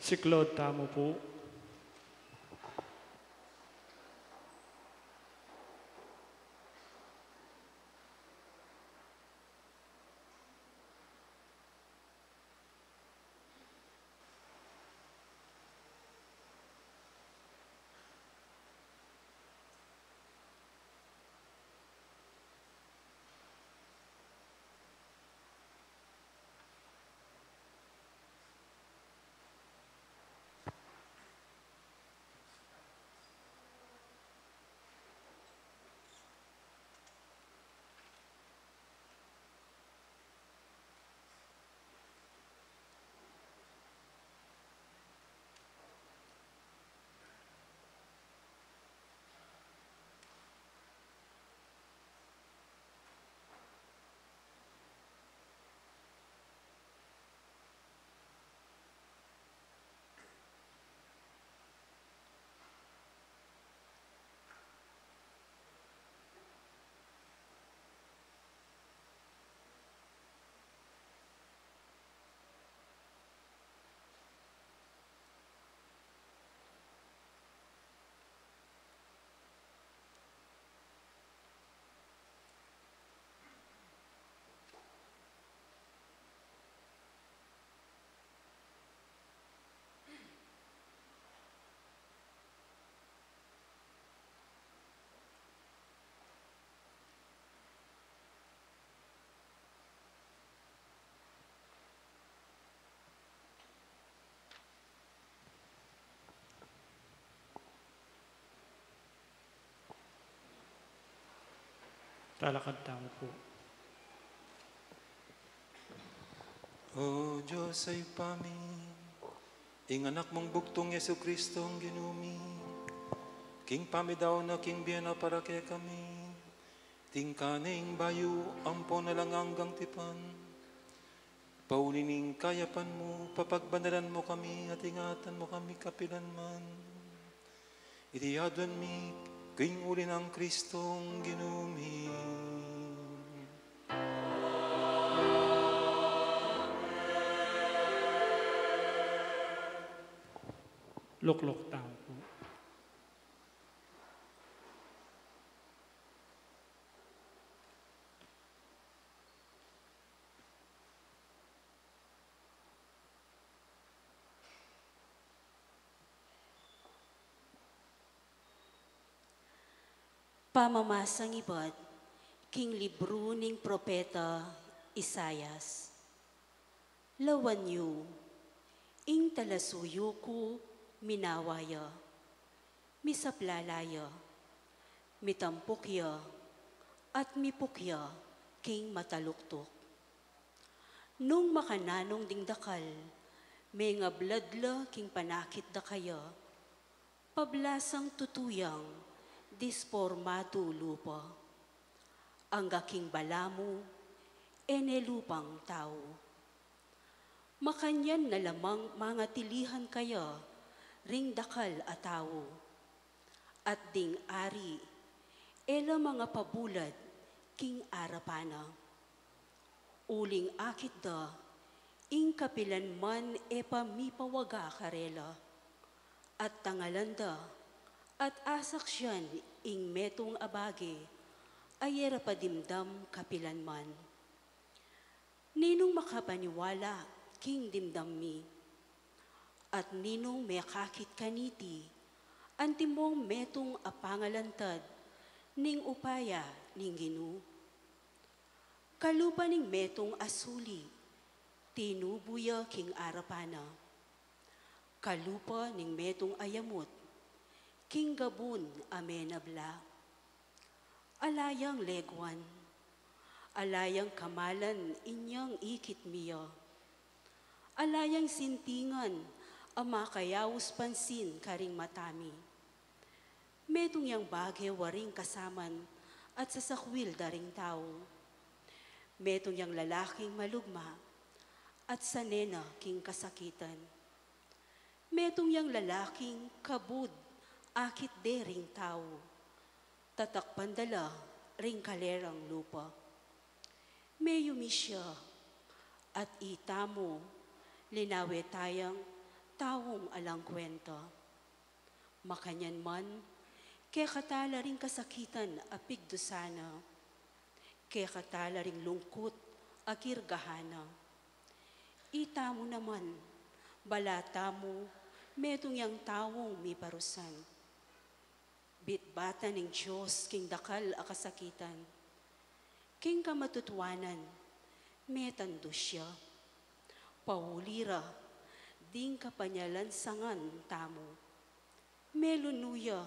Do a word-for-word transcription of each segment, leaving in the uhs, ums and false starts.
Siklaud tamu pu. Talakad tamu pu. O Dios, Ibpa mi, ing Anak mung bugtung Jesucristo, ing Ginu mi, king pamidaun na king bie na para kekami, tingka ne ing bayu ampon alang anggang tipan. Pauli ning kayapan mu, papagbanalan mu kami, at ingatan mu kami kapilan man. Iti aduan mi king uli nang Kristong Ginu mi. Lukluk tamu pu. Pamamasang ibat king libru ning propeta Isaias. Lawan yu, ing talasuyu ku minawa ya, misaplala ya, mitampuk ya, at mipuk ya king mataluktuk. Nung makananung ding dakal, mengablad la king panakit da kaya, pablasang tutu yang dispormadu lupa. Angga king balamu, e ne lupang tau. Makanyan na lamang mangatilihan kaya ring dakal a tau. At ding ari, e la mangapabulad king arapan na. Uling akit da, ing kapilan man e pa mipawaga karela. At tangalan da, at asaksian ing metung a bage, a e ra pa dimdam kapilan man. Ninung makapaniwala king dimdam mi? At ninung mekakit kaniti, antimong metung a pangalantad ning upaya ning Ginu? Kalupa ning metung a suli, tinubu ya king arapan na. Kalupa ning metung a yamut, king gabun a menabla. Ala yang leguan, ala yang kamalan inyang ikit mi ya. Ala yang sintingan a makayaus pansin karing mata mi. Metung yang bage waring kasaman at sasakwil da ring tau. Metung yang lalaking malugma at sane na king kasakitan. Metung yang lalaking kabud akit de ring tau. Tatakpan da la ring kalerang lupa. Meyumi ya, at itamu, linawe tayang taung alang kwenta. Makanyan man, kekata la ring kasakitan a pigdusan na, kekata la ring lungkut a kirgahan na. Itamu naman, bala tamu, metung yang taung miparusan. Bitbatan ning Dios king dakal a kasakitan. King kamatutuanan, metandu ya. Pauli ra ding kapanyalansangan tamu. Melunu ya,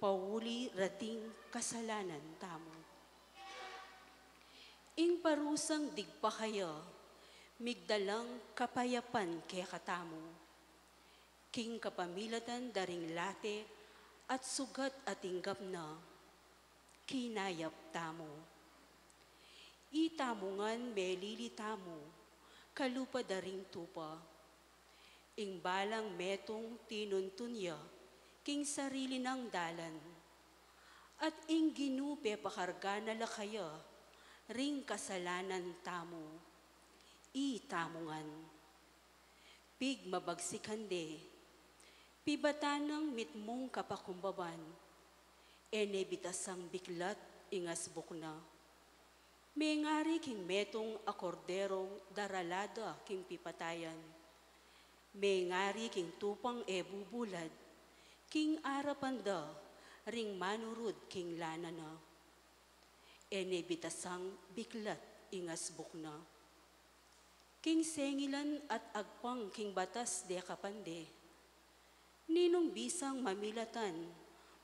pauli ra ding kasalanan tamu. Ing parusang digpa kaya, migdalang kapayapan kekatamu. King kapamilatan da ring late at sugat a tinggap na, kinayap tamu. Itamu ngan melili tamu, kalupa da ring tupa. Ing balang metung tinuntun ya, king sarili nang dalan. At ing Ginu pepakarga na la kaya, ring kasalanan tamu. Itamu ngan. Pigmabagsikan de, pibatan nang mitmung kapakumbaban, e ne bitasang biklat ing asbuk na. Mengari king metung a korderong darala da king pipatayan. Mengari king tupang e bubulad, king arapan da ring manurud king lana na. E ne bitasang biklat ing asbuk na. King sengilan at agpang king batas dekapan de, ninung bisang mamilatan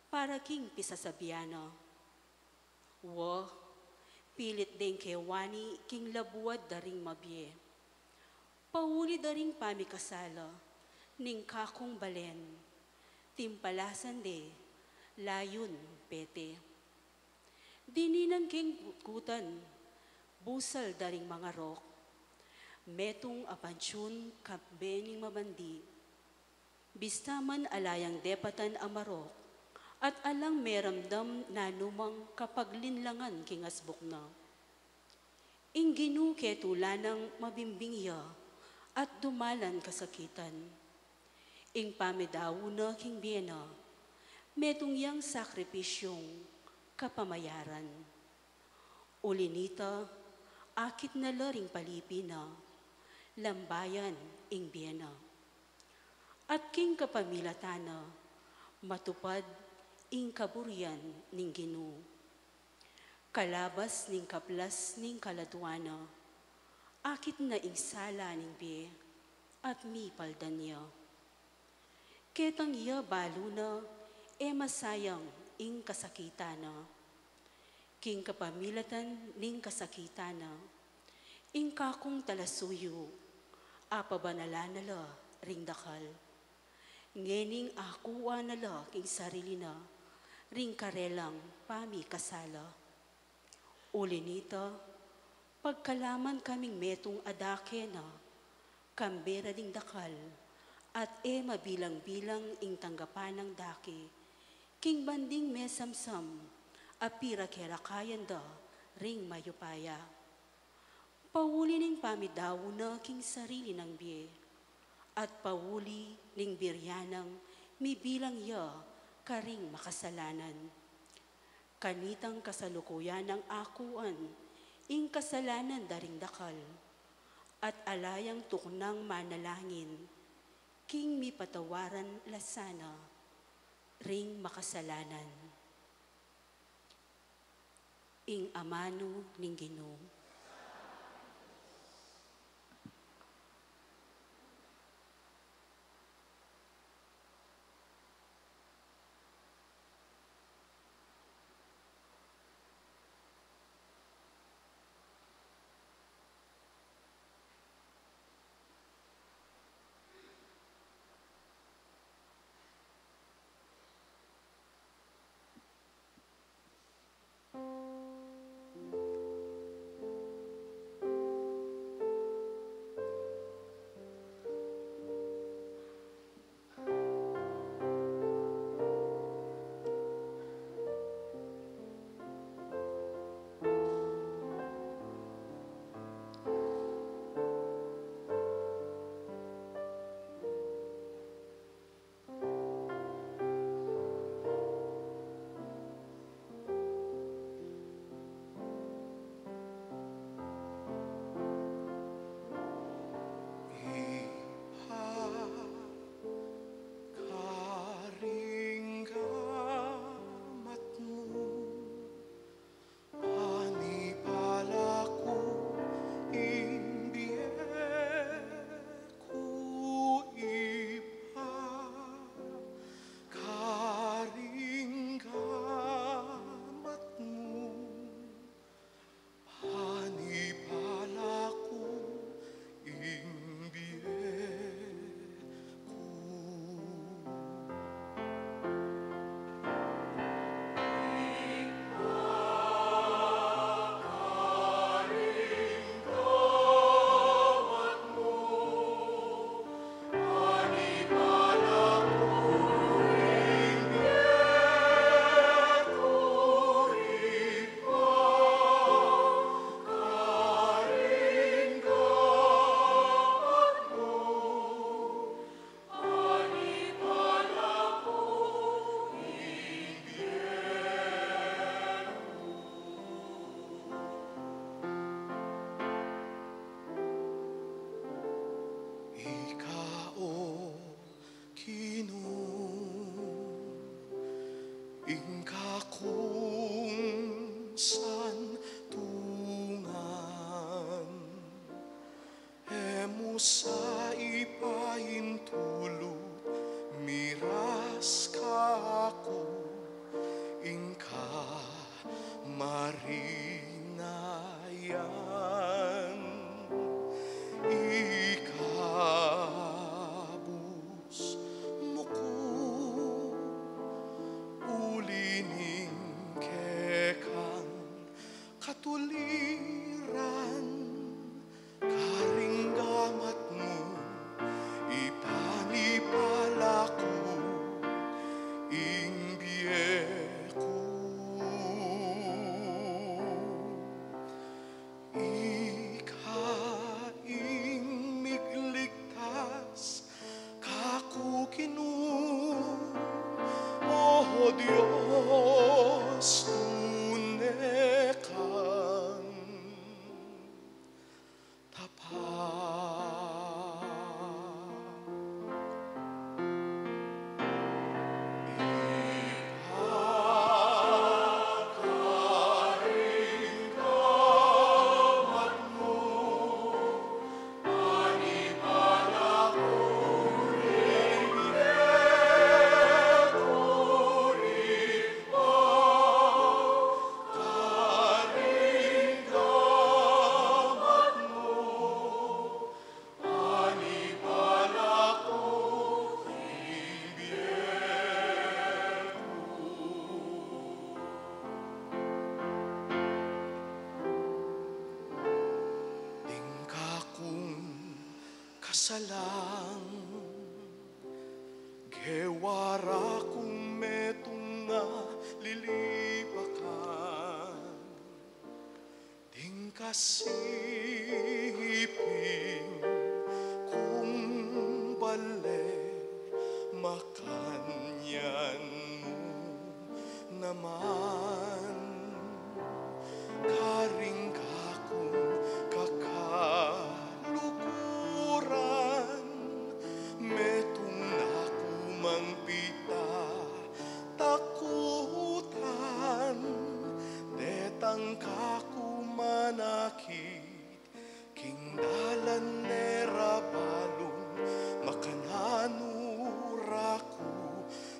para king pisasabian na. Wa, pilit deng kewani king labuad da ring mabie. Pauli da ring pamikasala ning kakung balen, timpalasan de layun pete. Dininan keng kutkutan, busal da ring mangarok. Metung a pantiun kambe ning mabandi. Bista man ala yang depatan a marok, at alang meramdam nanumang kapaglinlangan king asbuk na. Ing Ginu ketulanang mabimbing ya at dumalan kasakitan. Ing pamidaun na king bie na, metung yang sakripisyung kapamayaran. Uli nita, akit na la ring palipi na, lambayan ing bie na. At king kapamilatan na, matupad ing kaburian ning Ginu. Kalabas ning kaplas ning kaladuan na, akit na ing sala ning bie, at mipaldan ya. Ketang ya balu na, e masayang ing kasakitan na. King kapamilatan ning kasakitan na, ing kakung talasuyu, apabanalan na la ring dakal. Ngening akuan na la king sarili na, ring karelang pamikasala. Uli nita, pagkalaman kaming metung a dake na, kambe ra ding dakal, at e mabilang-bilang ing tanggapan nang dake, king banding mesamsam, a pira kerakayan da ring mayupaya. Pauli ning pamidaun na king sarili nang bie, at pauli ning birian nang mibilang ya karing makasalanan. Kanitang kasalukuyan nang akuan ing kasalanan da ring dakal, at ala yang tuknang manalangin king mipatawaran la sana ring makasalanan. Ing amanu ning Ginu. Dios tune kang tapat. Ding kakung kasalang, gewa ra kung metung a lilipakan. Ding kasiping kung bale, makanyan mu naman. Karing kakung kakaluguran, metung na ku mang pitatakutan, detang kaku manakit king dalan ne ra balung makananu ra ku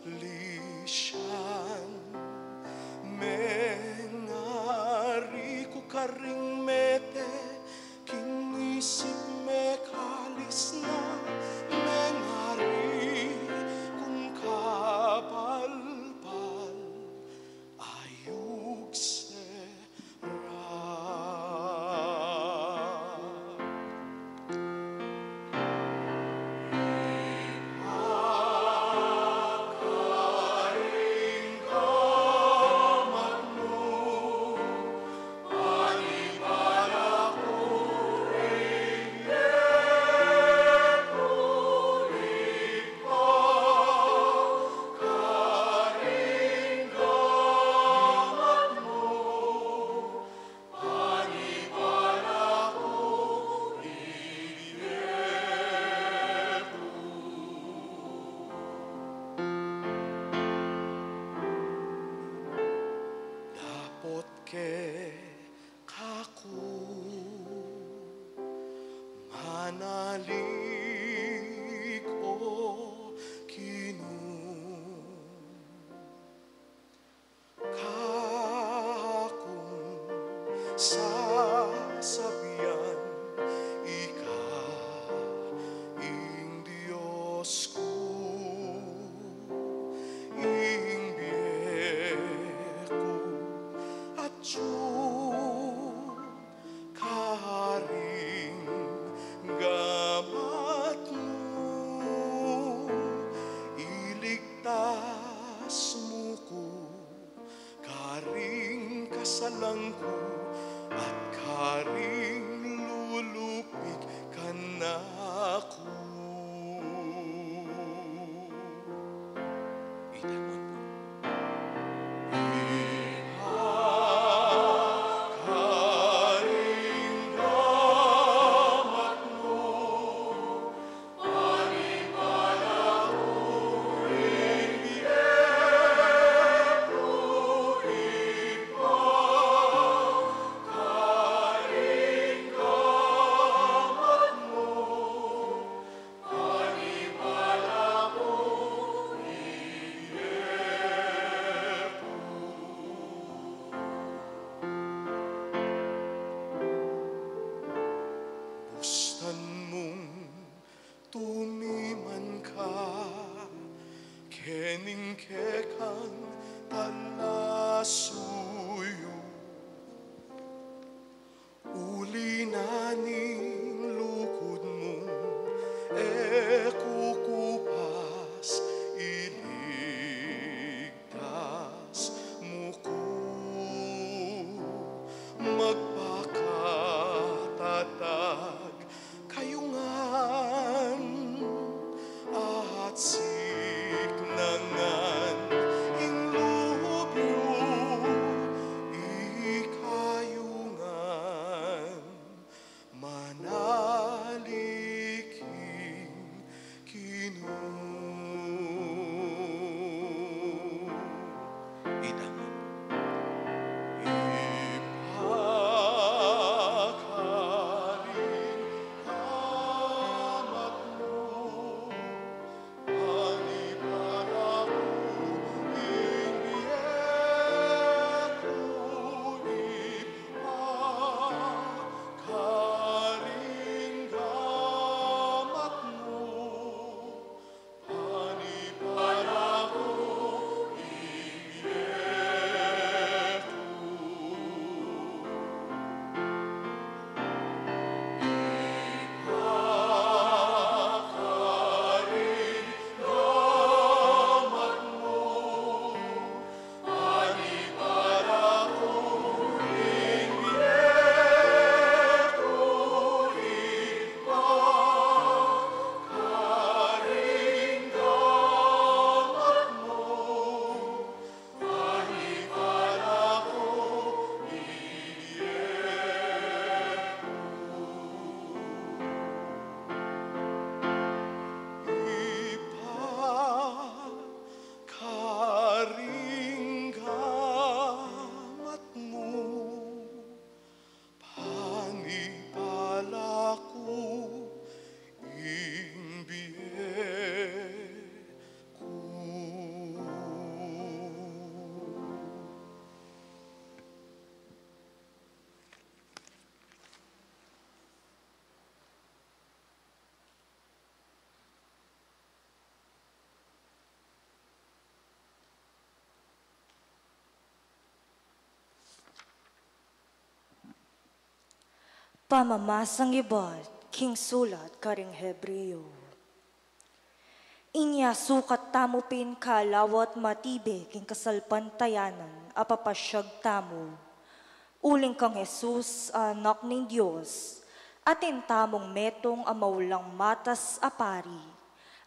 lisyan. Mengari ku karing mete king isip mekalis na, mengari kung kapalpal ayugse ra. Dapot ke kaku manalig, o Ginu. Kakung sasabian, ika ing Dios ku, ing bie ku, atyu karing gamat mu, iligtas mu ku karing kasalang ku, at karing lulupig kanaku. Ita mu pu. Ika karing gamat mu, bustan mung tumiman ka kening kekang talasuyu. Uli na ning lugud mung e kukupas, iligtas mu ku, magpakatatag kayu ngan at siknangan ing Pamamasang ibat king sulat karing Hebreo. Inya sukat tamu pin kalawat matibe king kasalpantayanan a papasyag tamu. Uling kang Jesus a Anak ning Dios, atin tamung metung a maulang matas a pari,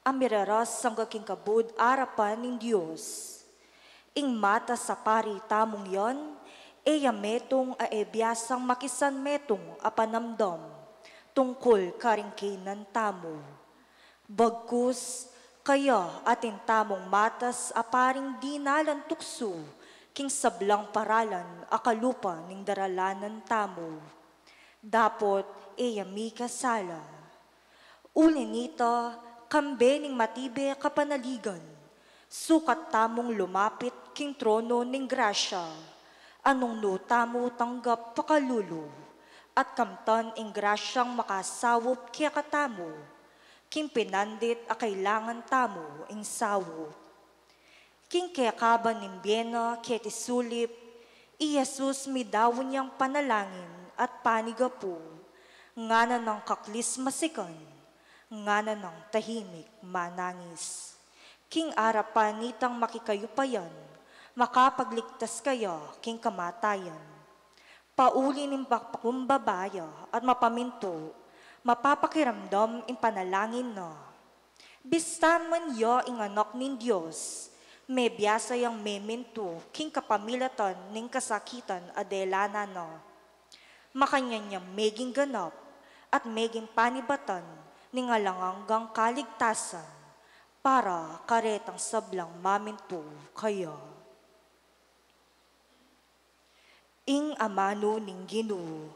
a miraras angga king kabud arapan ning Dios. Ing matas a pari tamung yan, e ya metung a e biasang makisan metung a panamdam tungkul karing kaynan tamu. Bagkus, kaya atin tamung matas a paring dinalan tuksu king sablang paralan a kalupa ning daralanan tamu. Dapot e ya mikasala. Uli nita, kambe ning matibe a kapanaligan, sukat tamung lumapit king trono ning grasya, a nung nu tamu tanggap pakalulu, at kamtan ing grasyang makasaup kekatamu, king pinandit a kailangan tamu ing saup. King kekaban ning bie na keti sulip, i Jesus midaun yang panalangin at panigapu, ngana nang kaklis masikan, ngana nang tahimik manangis. King arapan nitang makikayu pa yan, makapagligtas kaya king kamatayan. Pauli ning pakumbaba ya at mapamintu, mapapakiramdam ing panalangin na. Bistan man ya ing Anak ning Dios, mebiasa yang memintu king kapamilatan ning kasakitan a delanan na. Makanyan yang meging ganap at meging panibatan ning alang anggang kaligtasan para karetang sablang mamintu kaya. Ing amanu ning Ginu.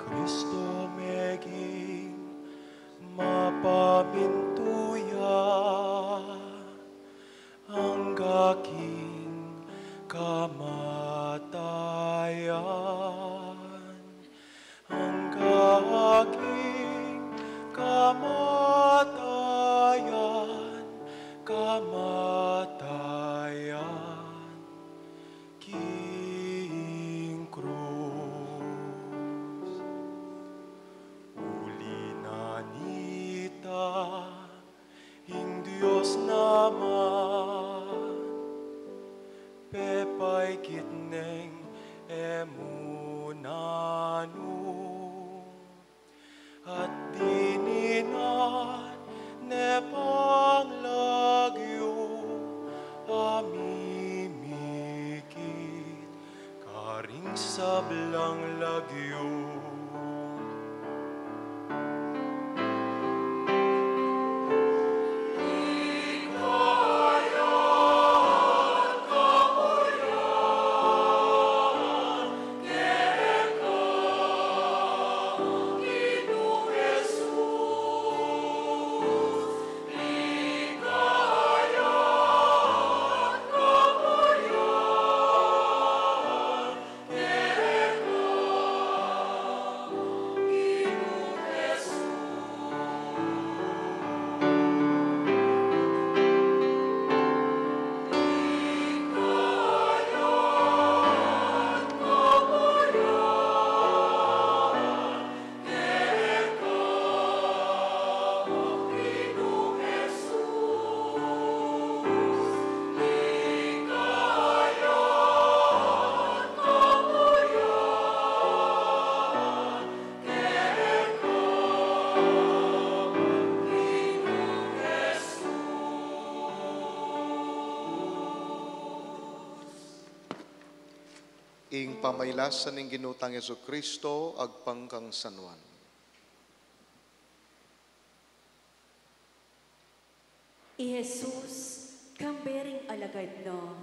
Kristo meging mapamintu ya angga king kamatayan, angga king kamatayan, kamatayan king krus. Uli na nita, ing Dios naman, pepaikit neng e mu nanu, at dininan ne pang lagyu a mimikit karing sablang lagyu. Ing pamailasan ning Ginu tang Jesucristo agpang kang San Juan. I Jesus, kambe ring alagad na,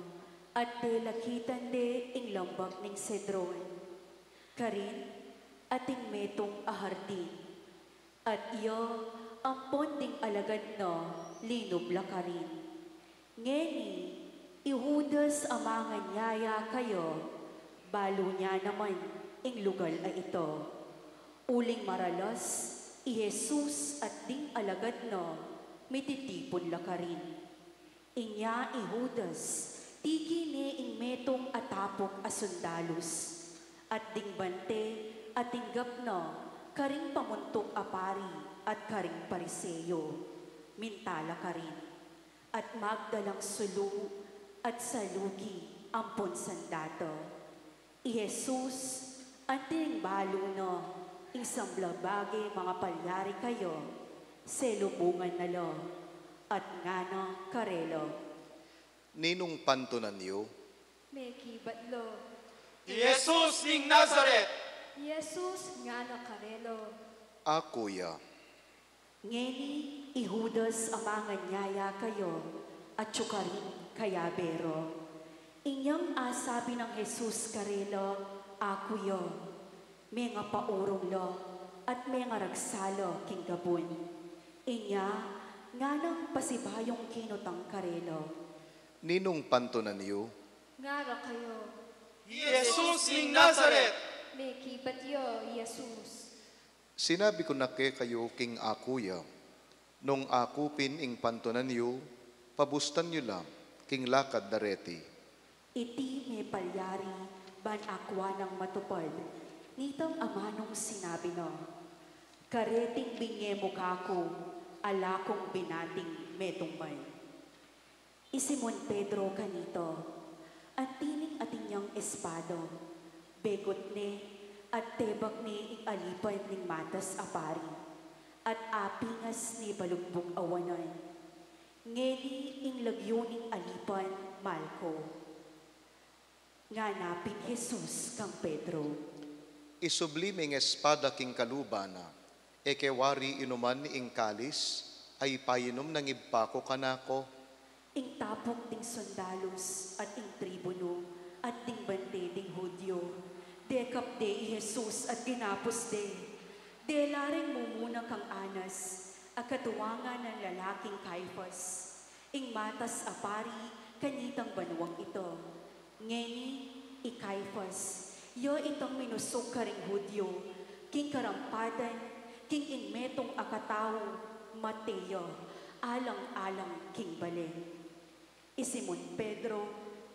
at delakitan de ing lambak ning Cedron. Karin, ating metung a hardin, at iya ampon ding alagad na linub la karin. Ngeni, i Judas a manganyaya kaya, balu na naman ing lugal a ita. Uling maralas, i Jesus at ding alagad na mititipun la karin. Inya i Judas, tiki ne ing metung a tapuk a sundalus, at ding bante a tinggap na karing pamuntuk a pari at karing Pariseo, minta la karin, at magdalang sulu at saluki ampon sandata. I Jesus, anting balu na ing sablang bage mangapalyari kaya, selubungan na la, at ngana karela: Ninung pantunan yu? Mekibat la: I Jesus ning Nazaret! I Jesus ngana karela: Aku ya. Ngeni i Judas a manganyaya kaya, atyu karin kayabe ra. Inyang asabi nang Jesus karela: Aku ya, mengapaurung la at mengaragsa la king gabun. Inya nganang pasibayung kinutang karela: Ninung pantunan yu? Ngara kaya: I Jesus ning Nazaret! Mekibat ya i Jesus. Sinabi ku na kekayu king aku ya. Nung aku pin ing pantunan yu, pabustan yu la king lakad da reti. Iti mepalyari ban akua nang matupad nitang amanung sinabi na: Kareting binye mu kaku, ala kung binating metung man. I Simon Pedro kanita, anti ning atin yang espada, begut ne at tebak ne ing alipan ning matas a pari, at apingas ne balugbug a wanan. Ngeni ing lagyu ning alipan, Malco. Ngana pin Jesus kang Pedro: Isubli me ing espada king kaluban na, e ke wari inuman ing kalis a ipainum nang Ibpa ku kanaku? Ing tapuk ding sundalus at ing tribunu at ding bante ding Judio, dekap de i Jesus at ginapus de. Dela reng mumuna kang Anas, a katuangan nang lalaking Caifas, ing matas a pari kanitang banuang ita. Ngeni i Caifas, ya itang minusug karing Judio, king karampadan, king ing metung a katau, mate ya alang-alang king bale. I Simon Pedro,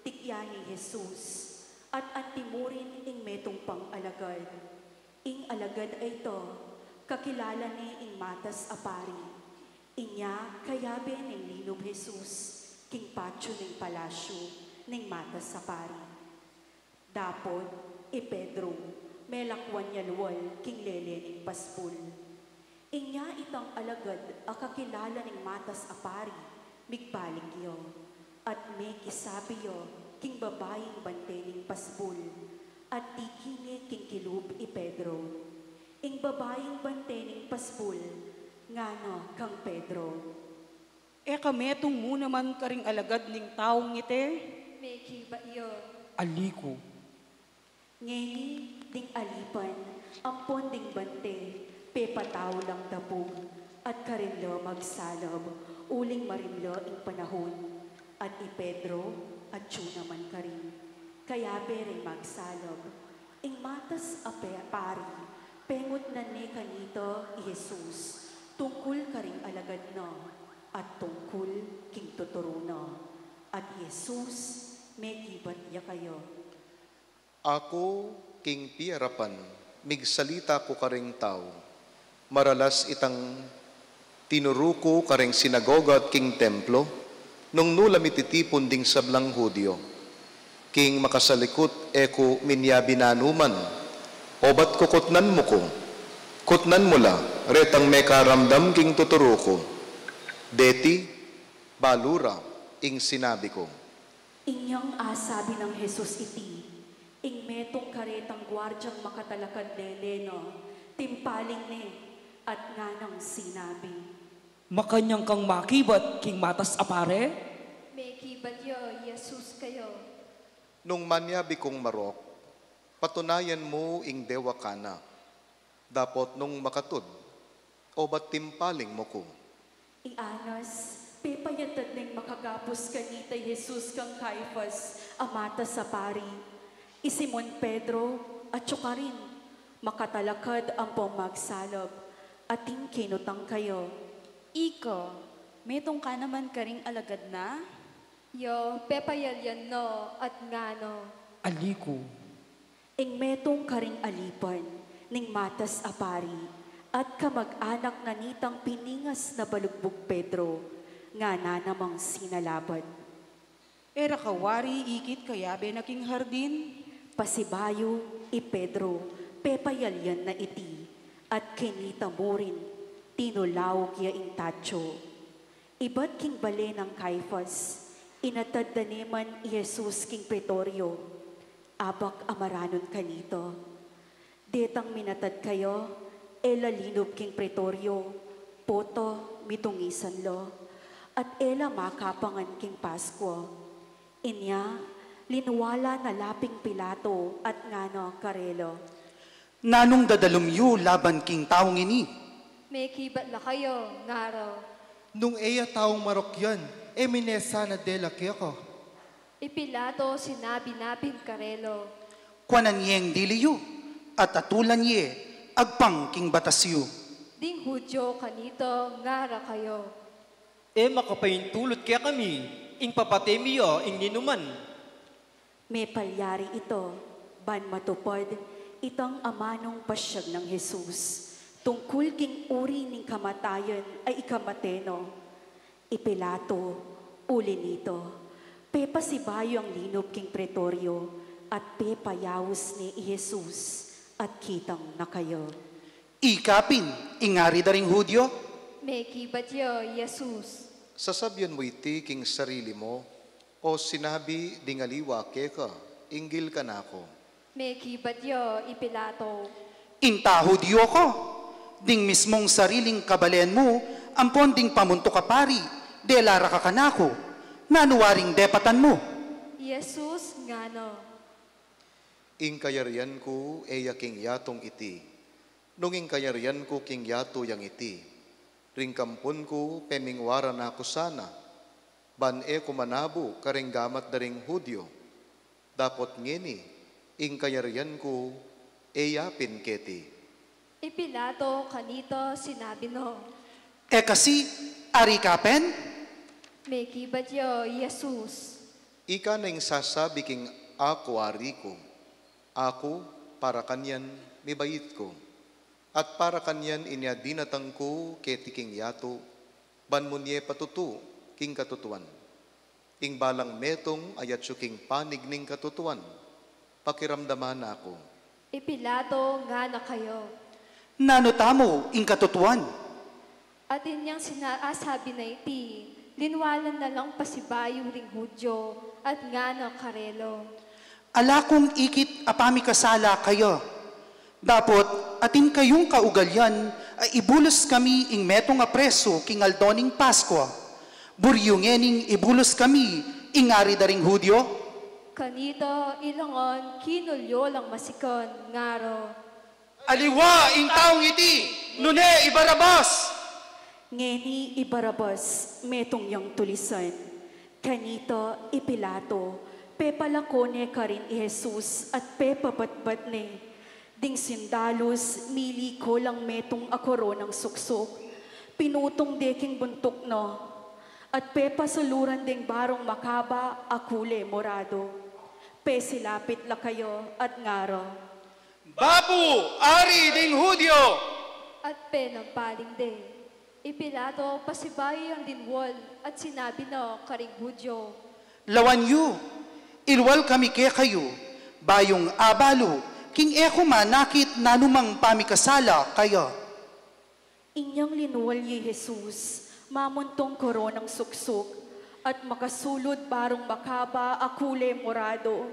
tikyan ne i Jesus, at anti mu rin ing metung pang alagad. Ing alagad a ita, kakilala ne ing matas a pari. Inya kayabe neng linub i Jesus king patyu ning palasyu ning matas a pari. Dapot i Pedro, melakwan ya lual king lele ning pasbul. Inya itang alagad a kakilala ning matas a pari, migbalik ya, at mekisabi ya king babaing bante ning pasbul, at tiki ne king kilub i Pedro. Ing babaing bante ning pasbul ngana kang Pedro: E ka metung mu naman karing alagad ning taung iti? Mekibat ya: Ali ku. Ngeni ding alipan ampon ding bante pepatau lang dabug, at karin la magsalab, uling marimla ing panahun. At i Pedro atyu naman karin, kayabe reng magsalab. Ing matas a pe-, pari, pengutnan ne kanita i Jesus tungkul karing alagad na, at tungkul king tuturu na. At i Jesus, mekibat ya kaya: Aku, king piyarapan, migsalita ku karing tau. Maralas itang tinuru ku karing sinagoga at king templo, nung nu la mititipun ding sablang Judio. King makasalikut, e ku minyabi nanuman. Obat ku kutnan mu ku, kutnan mu la retang mekaramdam king tuturu ku. Deti, balu ra ing sinabi ku. Inyang asabi nang Jesus iti, Ing metung karetang guardiang makatalakad lele na, timpaling ne, at nganang sinabi, Makanyan kang makibat king matas a pari? Mekibat ya, Jesus, kayu. Nung manyabi kung marok, patunayan mu ing dewa kana. Dapot nung makatud, obat timpaling mu ku. I Anas, pepayatad neng makagapus kanita i Jesus kang Caifas, a matas a pari. I Simon Pedro, atyu karin, makatalakad ampong magsalab, ating kinutang kayu. Ika, metung ka naman karing alagad na? Ya, pepayalian na at ngana, Ali ku. Ing metung karing alipan ning matas a pari at kamag-anak na nitang piningas na balugbug Pedro, ngana namang sinalabat, E ra ka wari ikit kayabe na king hardin? Pasibayu i Pedro, pepayalian na iti, at kinita mu rin, tinulaug ya ing tatsu. Ibat king bale nang Caifas, inatad da ne man i Jesus king pretoryo. Abak a maranun kanita, Detang minatad kaya, e la linub king pretoryo, pota mitungisan la, at e la makapangan king Paskua. Inya, linwala na la pin i Pilato at ngana karela, Nanung dadalum yu laban king taung ini? Mekibat la kayu, ngara, Nung e ya taung marok yan, e mine sana dela keka. I Pilato sinabi na pin karela, Kuanan yeng dili yu, at atulan ye agpang king batas yu. Ding Judio kanita, ngara kaya, E makapaintulut kekami ing papate mi ya ing ninuman. Mepalyari ita, ban matupad itang amanung pasyag nang Jesus tungkul king uri ning kamatayan a ikamate na. I Pilato, uli nita, pepasibayu yang linub king pretoryo at pepayaus ne i Jesus, at kitang na kaya. Ika pin ing ari da ring Judio? Mekibat ya i Jesus. Sasabian mu iti king sarili mu, o sinabi ding aliwa keka inggil kanaku? Mekibat ya i Pilato. Inta Judio ka? Ding mismung sariling kabalen mu ampon ding pamuntuk a pari, dela ra ka kanaku. Nanu waring depatan mu? I Jesus ngana, Ing kayarian ku e ya king yatung iti. Nung ing kayarian ku king yatu yang iti, ring kampun ku pemingwaran na ku sana, ban e ku manabu karing gamat da ring Judio. Dapot ngeni, ing kayarian ku e ya pin keti. I Pilato kanita sinabi na, E kasi, ari ka pin? Mekibat ya i Jesus. Ika na ing sasabi king aku ari ku. Aku, para kanyan, mibait ku. At para kanyan inya dinatang ku keti king yatu, ban munye patutu king katutuan. Ing balang metung a yatsu king panig ning katutuan, pakiramdaman na ku. I Pilato ngana kaya, Nanu tamu ing katutuan? At inyang sinasabi na iti, linwalan na lang pasibayu ring Judio, at ngana karela, Ala kung ikit a pamikasala kaya. Dapot atin kayung kaugalian a ibulus kami ing metung a presu king aldo ning Paskua. Buri yu ngening ibulus kami ing ari da ring Judio? Kanita ila ngan kinulyo lang masikan, ngara, Aliwa ing taung iti, nune i Barabas! Ngeni i Barabas, metung yang tulisan. Kanita i Pilato, pepalako ne karin i Jesus at pepabatbat ne. Ding sundalus, miliko lang metung a koronang suksuk, pinutung de king buntuk na, at pepasuluran deng barung makaba a kule morado. Pesilapit la kaya at ngara, Bapu, ari ding Judio! At penampaling de. I Pilato pasibayu yang linwal at sinabi na karing Judio, Lawan yu, ilwal kami kekayu, bayung abalu king e ku manakit nanumang pamikasala kaya. Inyang linwal ya i Jesus, mamuntung koronang suksuk, at makasulud barung makaba a kule morado.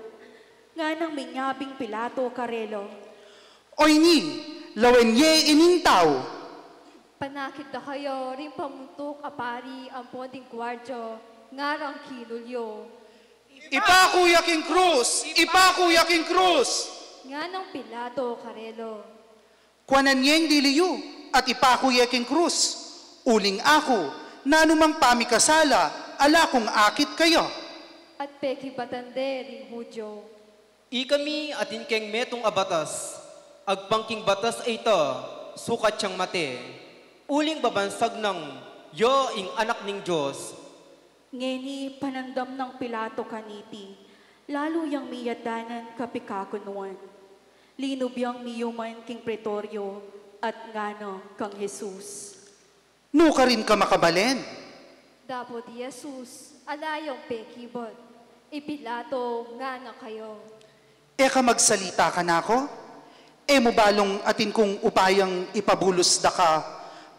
Nganang minyabing Pilato karela, "Oyni, lawen ye ining tau!" Panakit da kayu ring pamuntuk a pari ampon ding guardia, ngarang kinul yu, "Ipaku ya king krus! Ipaku ya king krus!" Nganang Pilato karela, "Kuanan ye ing dili yu at ipaku ye king krus. Uling aku, nanu mang pamikasala, ala kung akit kaya." At pekibatan de ring Hudyo, "Ikami atin keng metung a batas, agpang king batas a ita, sukat yang mate, uling babansag nang ya ing Anak ning Dios." Ngeni panandam nang Pilato kaniti, lalu yang miyadanan kapikakunuan. Linub yang miyuman king pretoryo at ngana kang Jesus, "Nu karin ka makabalen?" Dapot i Jesus, ala yang pekibat. I Pilato ngana kaya, "E ka magsalita kanaku? E mu balung atin kung upayang ipabulus da ka,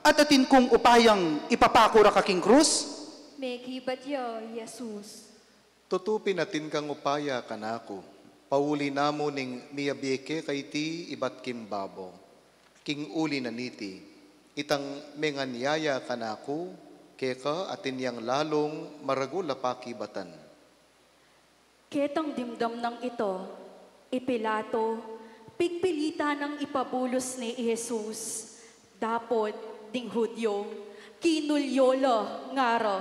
at atin kung upayang ipapaku ra ka king krus?" Mekibat ya i Jesus, "Tutu pin atin kang upaya kanaku, pauli na mu ning miyabie ke kaiti ibat king babo. King uli na niti, itang menganyaya kanaku, keka atin yang lalung maragul a pakibatan." Ketang dimdam nang ita, i Pilato, pigpilitan nang ipabulus ne i Jesus. Dapot ding Hudyo, kinul yu la, ngara,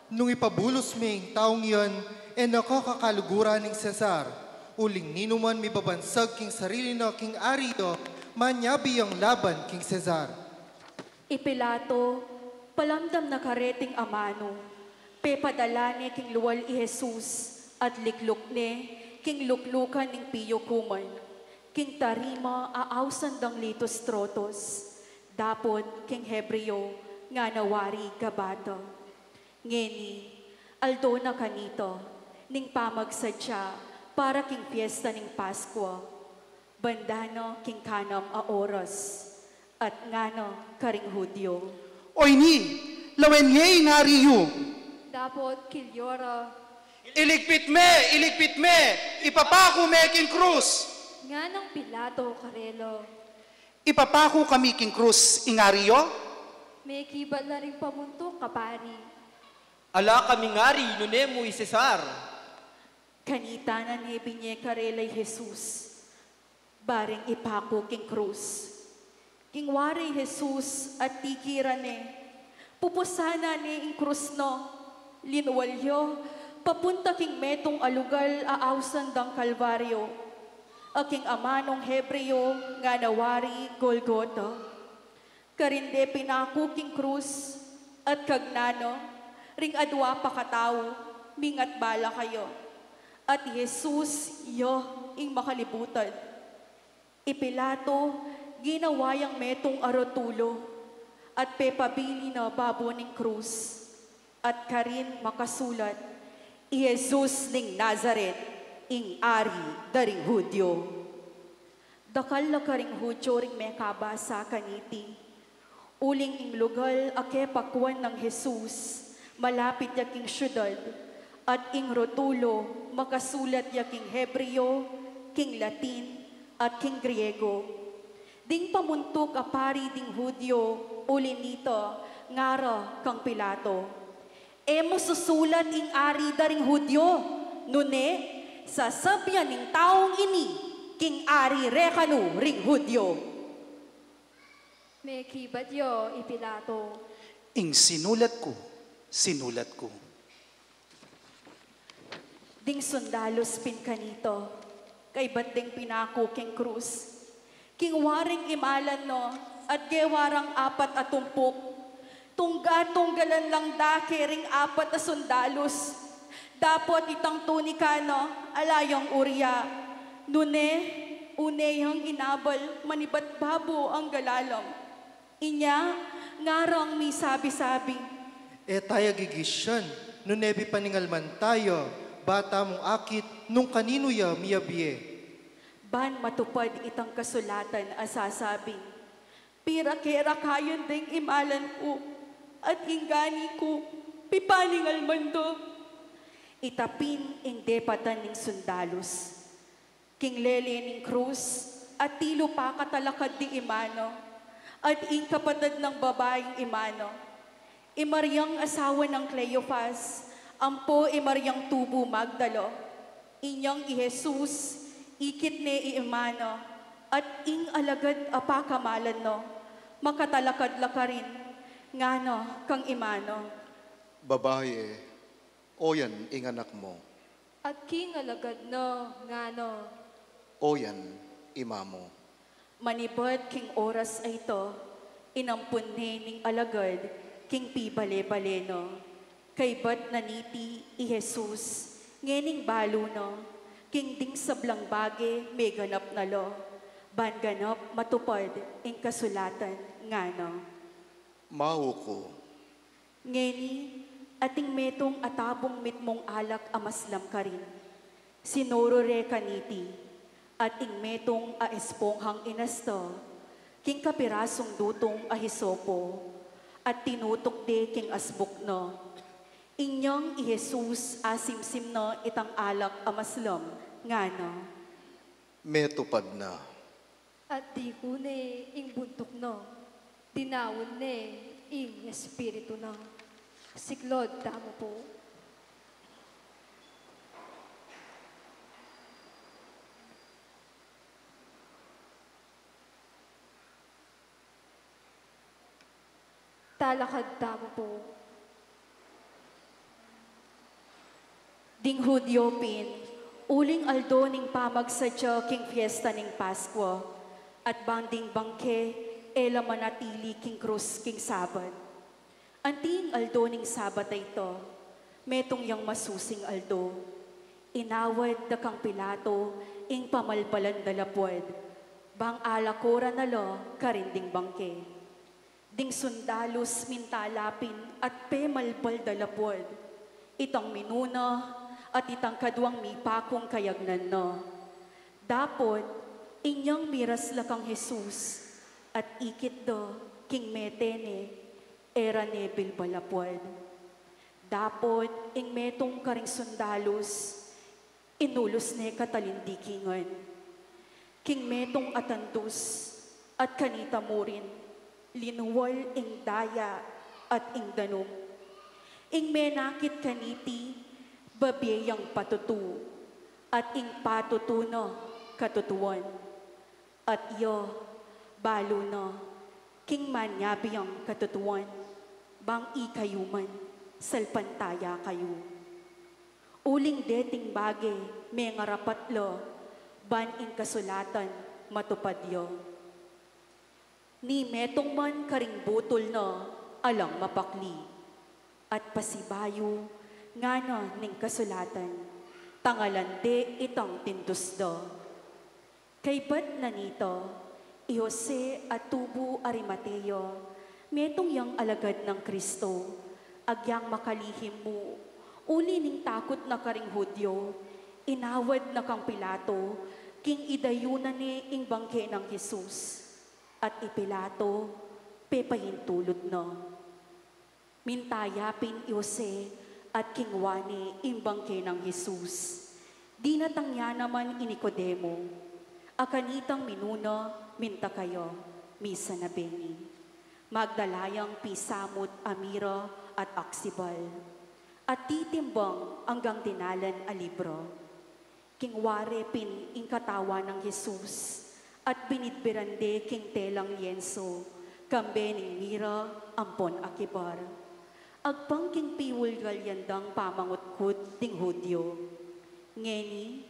"Nung ipabulus me ing taung yan, e na ka kakaluguran ning Cesar. Uling ninuman mibabansag king sarili na king ari ya, manyabi yang laban king Cesar." I Pilato, palamdam na kareting amanu, pepadala ne king lual i Jesus, at likluk ne king luklukan ning piyukuman, king tarima a ausan dang Litus Strotus, dapot king Hebreo, ngana wari Gabata. Ngeni, aldo na kanita ning pamagsadya para king fiesta ning Paskua, banda na king kanam a oras, at ngana karing Hudyo, "Oyni, lawen ye ing ari yu!" Dapot kilyo ra, "Iligpit me, iligpit me, ipapaku me king krus!" Nganang Pilato karela, "Ipapaku kami king krus ing ari yu?" Mekibat la ring pamuntuk a pari, "Ala kaming ari nune mu i Cesar." Kanita na ne binye karela i Jesus, bareng ipaku king krus. King wari i Jesus at tikiran ne, pupusan na ne ing krus na, linual ya papunta king metung a lugal a ausan dang Kalbaryo, a king amanung Hebreo ngana wari Golgota. Karin de pinaku king krus, at kagnana, ring adua pa katau, mingat bala kaya. At i Jesus ya ing makalibutan. I Pilato, ginawa yang metung a rotulo, at pepabili na babo ning krus, at karin makasulat, "I Jesus ning Nazaret, ing Ari da ring Hudyo." Dakal la karing Hudyo ring mekabasa kaniti. Uling ing lugal a kepakuan nang Jesus, malapit ya king siudad, at ing rotulo, makasulat ya king Hebreo, king Latin, at king Griego. Ding pamuntuk a pari ding Hudyo, uli nita, ngara kang Pilato, "E mu susulat ing Ari da ring Hudyo, nune, sasabyan ning taung ini, king Ari re kanu ring Hudyo." Mekibat ya i Pilato, "Ing sinulat ku, sinulat ku." Ding sundalus pin kanita, kaybat deng pinaku king krus, king waring imalan na, at gewa rang apat a tumpuk. Tungga-tunggalan lang da ke ring apat a sundalus. Dapot itang tunika na, ala yang urya. Nune, une yang inabal, manibat babo angga lalam. Inya, ngarang misabi-sabi, "E taya gigisyan, nune pipaningalman taya, ba tamung akit nung kaninu ya miyabie." Ban matupad itang kasulatan a sasabing, "Pira ke ra kayan deng imalan ku, at ing gani ku, pipaningalman da." Ita pin ing depatan ning sundalus, King lele ning krus, atilu pa katalakad di ima na, at ing kapatad nang babaing ima na, i Mariang asawa nang Cleofas, ampo i Mariang tubu Magdala. Inyang i Jesus, ikit ne i ima na, at ing alagad a pakamalan na, makatalakad la karin, ngana kang ima na, Babaye, oyan ing anak mu. At king alagad na, ngana, Oyan ima mu. Manibat king oras a ita, inampun ne ning alagad king pibale-bale na. Kaybat na niti i Jesus, ngening balu na, king ding sablang bage meganap na la, ban ganap matupad ing kasulatan, ngana, Mau ku. Ngeni, ating metung a tabung mitmung alak a maslam karin. Sinuru re kaniti, at ing metung a esponghang inasta king kapirasung dutung a hisopo, at tinutuk de king asbuk na. Inyang i Jesus asimsim na itang alak a maslam, ngana, Metupad na. At diku ne ing buntuk na, dinaun ne ing espiritu na. Siklaud tamu pu. Talakad tamu pu. Ding Judio pin, uling aldo ning pamagsadya king fiesta ning Paskua, at bang ding bangke e la manatili king krus king Sabat. Anti ing aldo ning Sabat a ita, metung yang masusing aldo. Inawad da kang Pilato ing pamalbalan da lapud, bang alako ra na la karin ding bangke. Ding sundalus minta la pin at pemalbal da lapud. Itang minuna at itang kaduang mipakung kayagnan na. Dapot, inyang miras la kang Jesus, at ikit da king mete ne, e ra ne bilbal lapud. Dapot, ing metung karing sundalus, inulus ne katalindikingan. King metung a tandus, at kanita murin, linual ing daya at ing danum. Ing menakit kaniti, babie yang patutu, at ing patutu na katutuan. At ya, balu na, king manyabi yang katutuan, bang ikayu man, salpantaya kayu. Uling deting bage, mengarapat la, ban ing kasulatan matupad ya. Ni metung man karing butul na alang mapakli. At pasibayu, ngana ning kasulatan, tangalan de itang tindus da. Kaybat na nita, i Jose a tubu Arimatea, metung yang alagad nang Kristo, agyang makalihim mu, uli ning takut na karing Judio, inawad na kang Pilato, king idayunan ne ing bangke nang Jesus, at i Pilato, pepaintulut na. Minta ya pin i Jose at kingwa ne ing bangke nang Jesus. Dinatang ya naman i Nicodemo, a kanitang minuna, minta kaya, misanabe ne. Magdala yang pisamut a mira at aksibal, at titimbang anggang dinalan a libra. Kingwa re pin ing katawan nang Jesus, at binidbiran de king telang lienso, kambe ning mira ampon akibar. Agpang king piwulgalyan dang pamangutkut ding Judio. Ngeni,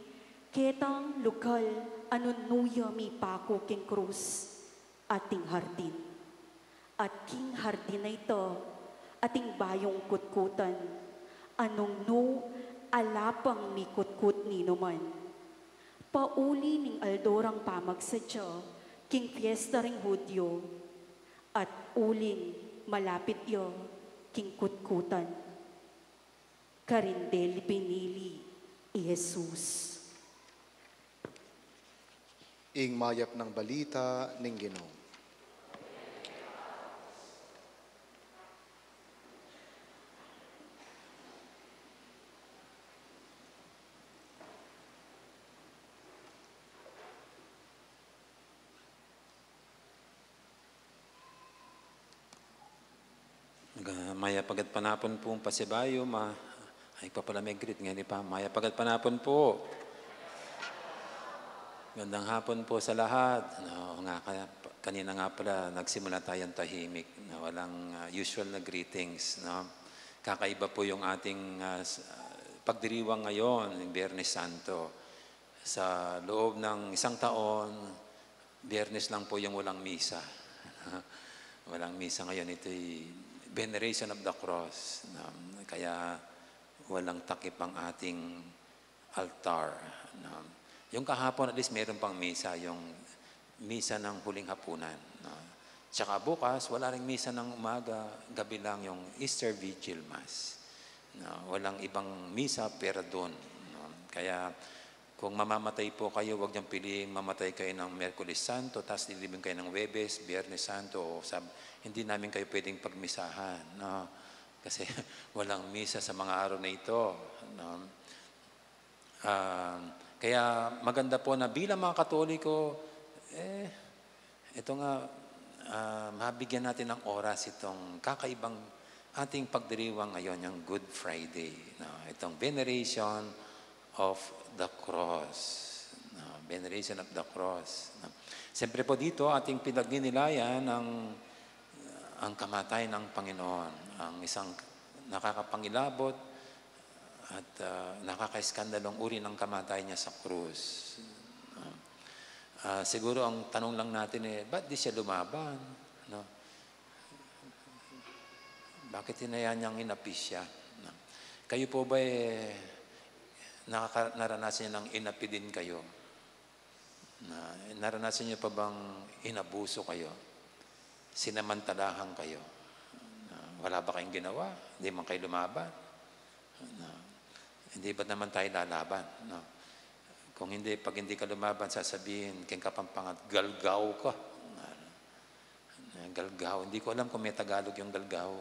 ketang lugal a nung nu ya mipaku king krus, ating hardin. At king hardin a ita, ating bayung kutkutan, a nung nu ala pang mikutkut ninuman. Pauli ning aldo rang pamagsadya, king fiesta ring Judio, at uling malapit ya king kutkutan. Karin de binili i Jesus. Ing mayap nang balita ning Ginu. Mayap a gatpanapun pu pasibayu, ma-, ay pa pala may greet, ngeni pa. Mayap a gatpanapun pu. Gandang hapon po sa lahat. No, nga ka-, kanina nga pala nagsimula tayong tahimik, no, walang, ah, usual na greetings, no? Kakaiba po yung ating, ah, s-, ah, pagdiriwang ngayon, yung Biyernes Santo. Sa loob ng isang taon, Biyernes lang po yung walang misa. Walang misa ngayon, ito'y Veneration of the Cross, no? Kaya walang takip ang ating altar, no? Yung kahapon, at least meron pang misa, yung misa ng huling hapunan, no? Tsaka bukas, wala ring misa ng umaga, gabi lang yung Easter Vigil Mass, no? Walang ibang misa pera dun, no? Kaya kung mamamatay po kayo, wag niyong piliing mamatay kayo ng Miyerkules Santo, tas lilibing kayo ng Huwebes, Biyernes Santo, o Sab-, hindi namin kayo pwedeng pagmisahan, no? Kasi walang misa sa mga araw na ito, no? Ah, kaya maganda po na bilang mga Katoliko, eh, ito nga, ah, mabigyan natin ng oras itong kakaibang ating pagdiriwang ngayon, yung Good Friday, no? Itong Veneration of the Cross, no? Veneration of the Cross, no? Siyempre po dito, ating pinagninilayan ang, ang kamatayan ng Panginoon, ang isang nakakapangilabot at, ah, nakakaeskandalong uri ng kamatayan niya sa krus. Ah, siguro ang tanong lang natin, eh, ba't di siya lumaban? No? Bakit hinayaan niyang inapi siya? No? Kayo po ba, eh, nakaka-, naranasan niyo nang inapi din kayo? Na, naranasan niyo pa bang inabuso kayo? Sinamantalahan kayo? Na, wala ba kayong ginawa? Hindi man kayo lumaban? Na, hindi ba naman tayo lalaban, no? Kung hindi, pag hindi ka lumaban, sasabihin, keng Kapampangan, "Galgaw ka." Na, galgaw. Hindi ko alam kung may Tagalog yung galgaw.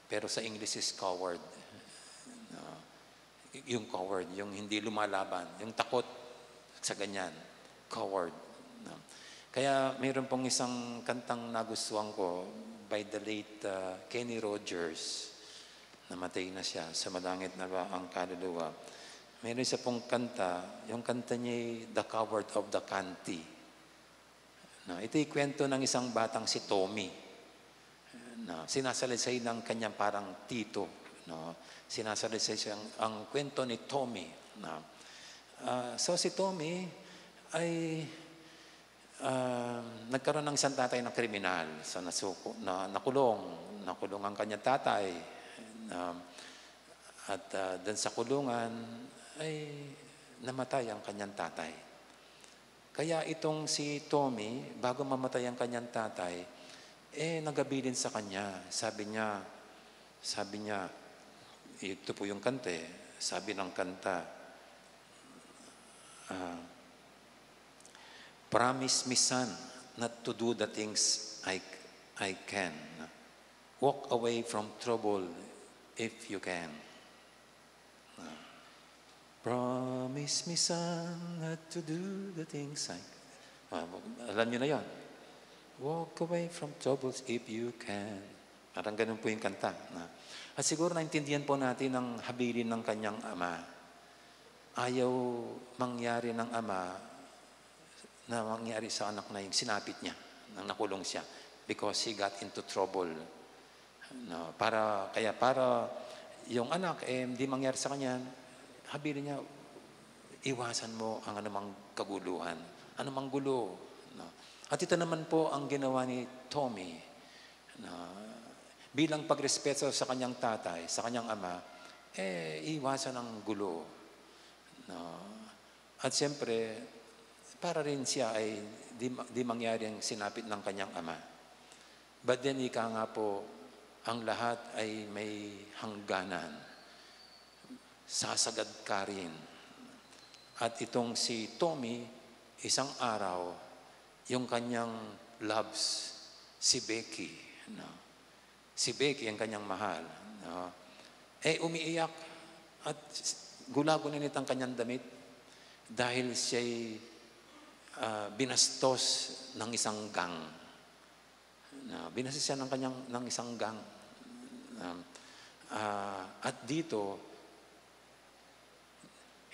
Pero sa English is coward. No? Y-, yung coward, yung hindi lumalaban, yung takot sa ganyan. Coward. No? Kaya mayroon pong isang kantang nagustuhan ko by the late, uh, Kenny Rogers. Namatay na siya, sumalangit na ba ang kaluluwa. Mayroon isa pong kanta, yung kanta niya ay The Coward of the County. No, ito'y kwento ng isang batang si Tommy. No, sinasalaysay ng kanyang parang tito. No, sinasalaysay siya ang, ang kwento ni Tommy. No. Ah, so si Tommy ay, ah, nagkaroon ng isang tatay na kriminal. So nasuko, na, nakulong. Nakulong ang kanyang tatay. No, at, ah, dun sa kulungan ay namatay ang kanyang tatay. Kaya itong si Tommy, bago mamatay ang kanyang tatay, eh, nagabilin sa kanya. Sabi niya, sabi niya, ito po yung kanta eh. Sabi ng kanta, ah, "Promise me, son, not to do the things I, I can. Walk away from trouble if you can." Ah, "Promise me, son, not to do the things I," ah, alam niyo na yon. "Walk away from troubles if you can." Parang ganun po yung kanta. Na, at siguro naintindihan po natin ang habilin ng kanyang ama. Ayaw mangyari ng ama na mangyari sa anak na yung sinapit niya nang nakulong siya because he got into trouble. No, para, kaya para yung anak, eh, hindi mangyari sa kanya, habilin niya, iwasan mo ang anumang kaguluhan, anumang gulo. No? At ito naman po ang ginawa ni Tommy. No? Bilang pagrespeto sa kanyang tatay, sa kanyang ama, eh, iwasan ang gulo. No? At siyempre, para rin siya ay di, di mangyari ang sinapit ng kanyang ama. But then, ika nga po, ang lahat ay may hangganan. Sasagad ka rin. At itong si Tommy, isang araw, yung kanyang loves, si Becky, no? Si Becky, ang kanyang mahal, no? Eh, umiiyak at gulaguninit ang kanyang damit dahil siya'y, ah, binastos ng isang gang. No? Binastos siya ng kanyang, ng isang gang. Um, ah, at dito,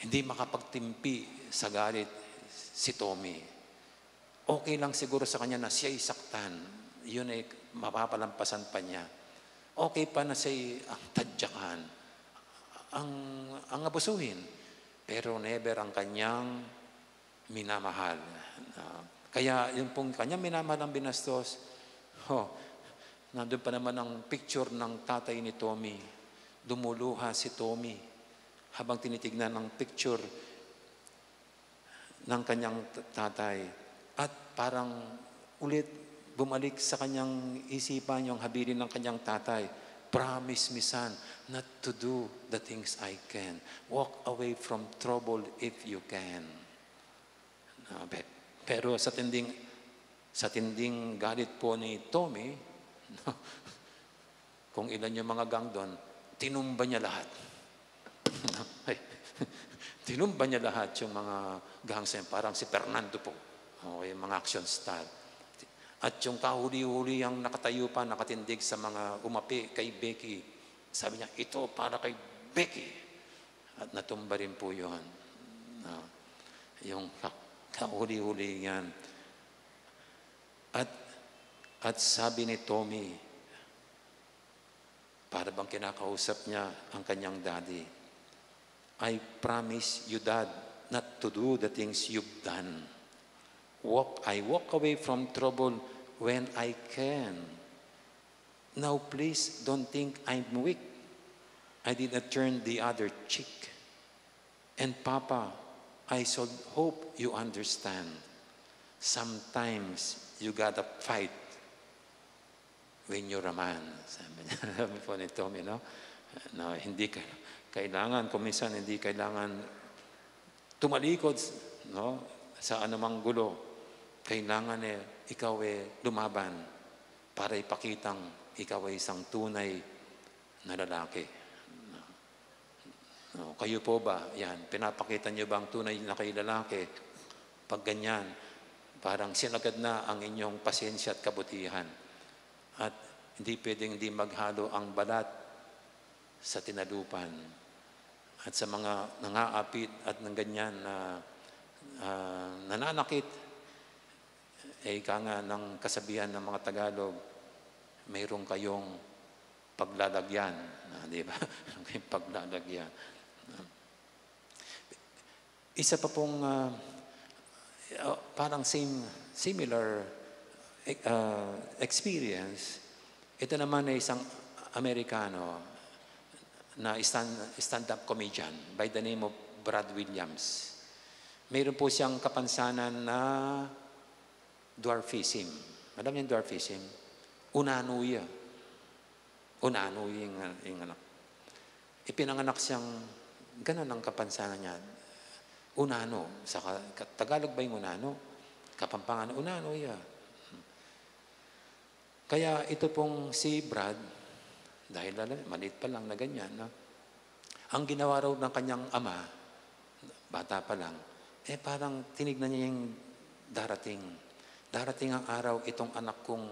hindi makapagtimpi sa galit si Tommy. Okay lang siguro sa kanya na siya'y saktan. Yun ay mapapalampasan pa niya. Okay pa na siya'y ang tadyakan, ang, ang abusuhin. Pero never ang kanyang minamahal. Ah, kaya yung pong kanyang minamahal ang binastos, oh, nandun pa naman ang picture ng tatay ni Tommy. Lumuluha si Tommy habang tinitignan ang picture ng kanyang t-, tatay. At parang ulit bumalik sa kanyang isipan yung habilin ng kanyang tatay. "Promise me, son, not to do the things I can. Walk away from trouble if you can." Ah, pe-, pero sa tinding, sa tinding galit po ni Tommy, kung ilan yung mga gang doon, tinumba niya lahat. Ay, tinumba niya lahat yung mga gang sa, parang si Fernando po. O yung mga action star. At yung kahuli-huli ang nakatayo pa, nakatindig sa mga umapi kay Becky. Sabi niya, "Ito para kay Becky." At natumba rin po yun. No? Yung ka-, kahuli-huli yan. At, at sabi ni Tommy, para bang kinakausap niya ang kanyang daddy, "I promise you, Dad, not to do the things you've done. Walk, I walk away from trouble when I can. Now, please don't think I'm weak. I did not turn the other cheek. And Papa, I so hope you understand. Sometimes you gotta fight when you're a man." Sabi niya, sabi po ni Tommy, no? No, hindi ka, kailangan, kung minsan hindi kailangan tumalikod, no, sa anumang gulo. Kailangan, eh, ikaw, eh, lumaban para ipakitang ikaw ay isang tunay na lalaki. No, kayo po ba, yan, pinapakita niyo ba ang tunay na kayo lalaki? Pag ganyan, parang sinagad na ang inyong pasensya at kabutihan. At hindi pwedeng hindi maghalo ang balat sa tinalupan. At sa mga nangaapit at ng ganyan na, ah, nananakit, eh, ika nga ng kasabihan ng mga Tagalog, mayroon kayong paglalagyan. Ah, di ba? Mayroon kayong paglalagyan. Isa pa pong, ah, ah, parang same, similar, eh, ah, experience. Ito naman ay isang Amerikano na stand, stand-up comedian by the name of Brad Williams. Mayroon po siyang kapansanan na dwarfism. Alam niyo yung dwarfism? Unanu ya. Unanu yung, yung anak. Ipinanganak siyang ganun ang kapansanan niya. Unanu. Sa ka-, ka-, Tagalog ba yung unanu? Kapampangan, unanu ya. Kaya ito pong si Brad, dahil alam, maliit pa lang na ganyan, no? Ang ginawa raw ng kanyang ama, bata pa lang, eh, parang tinignan niya yung darating. Darating ang araw, itong anak kong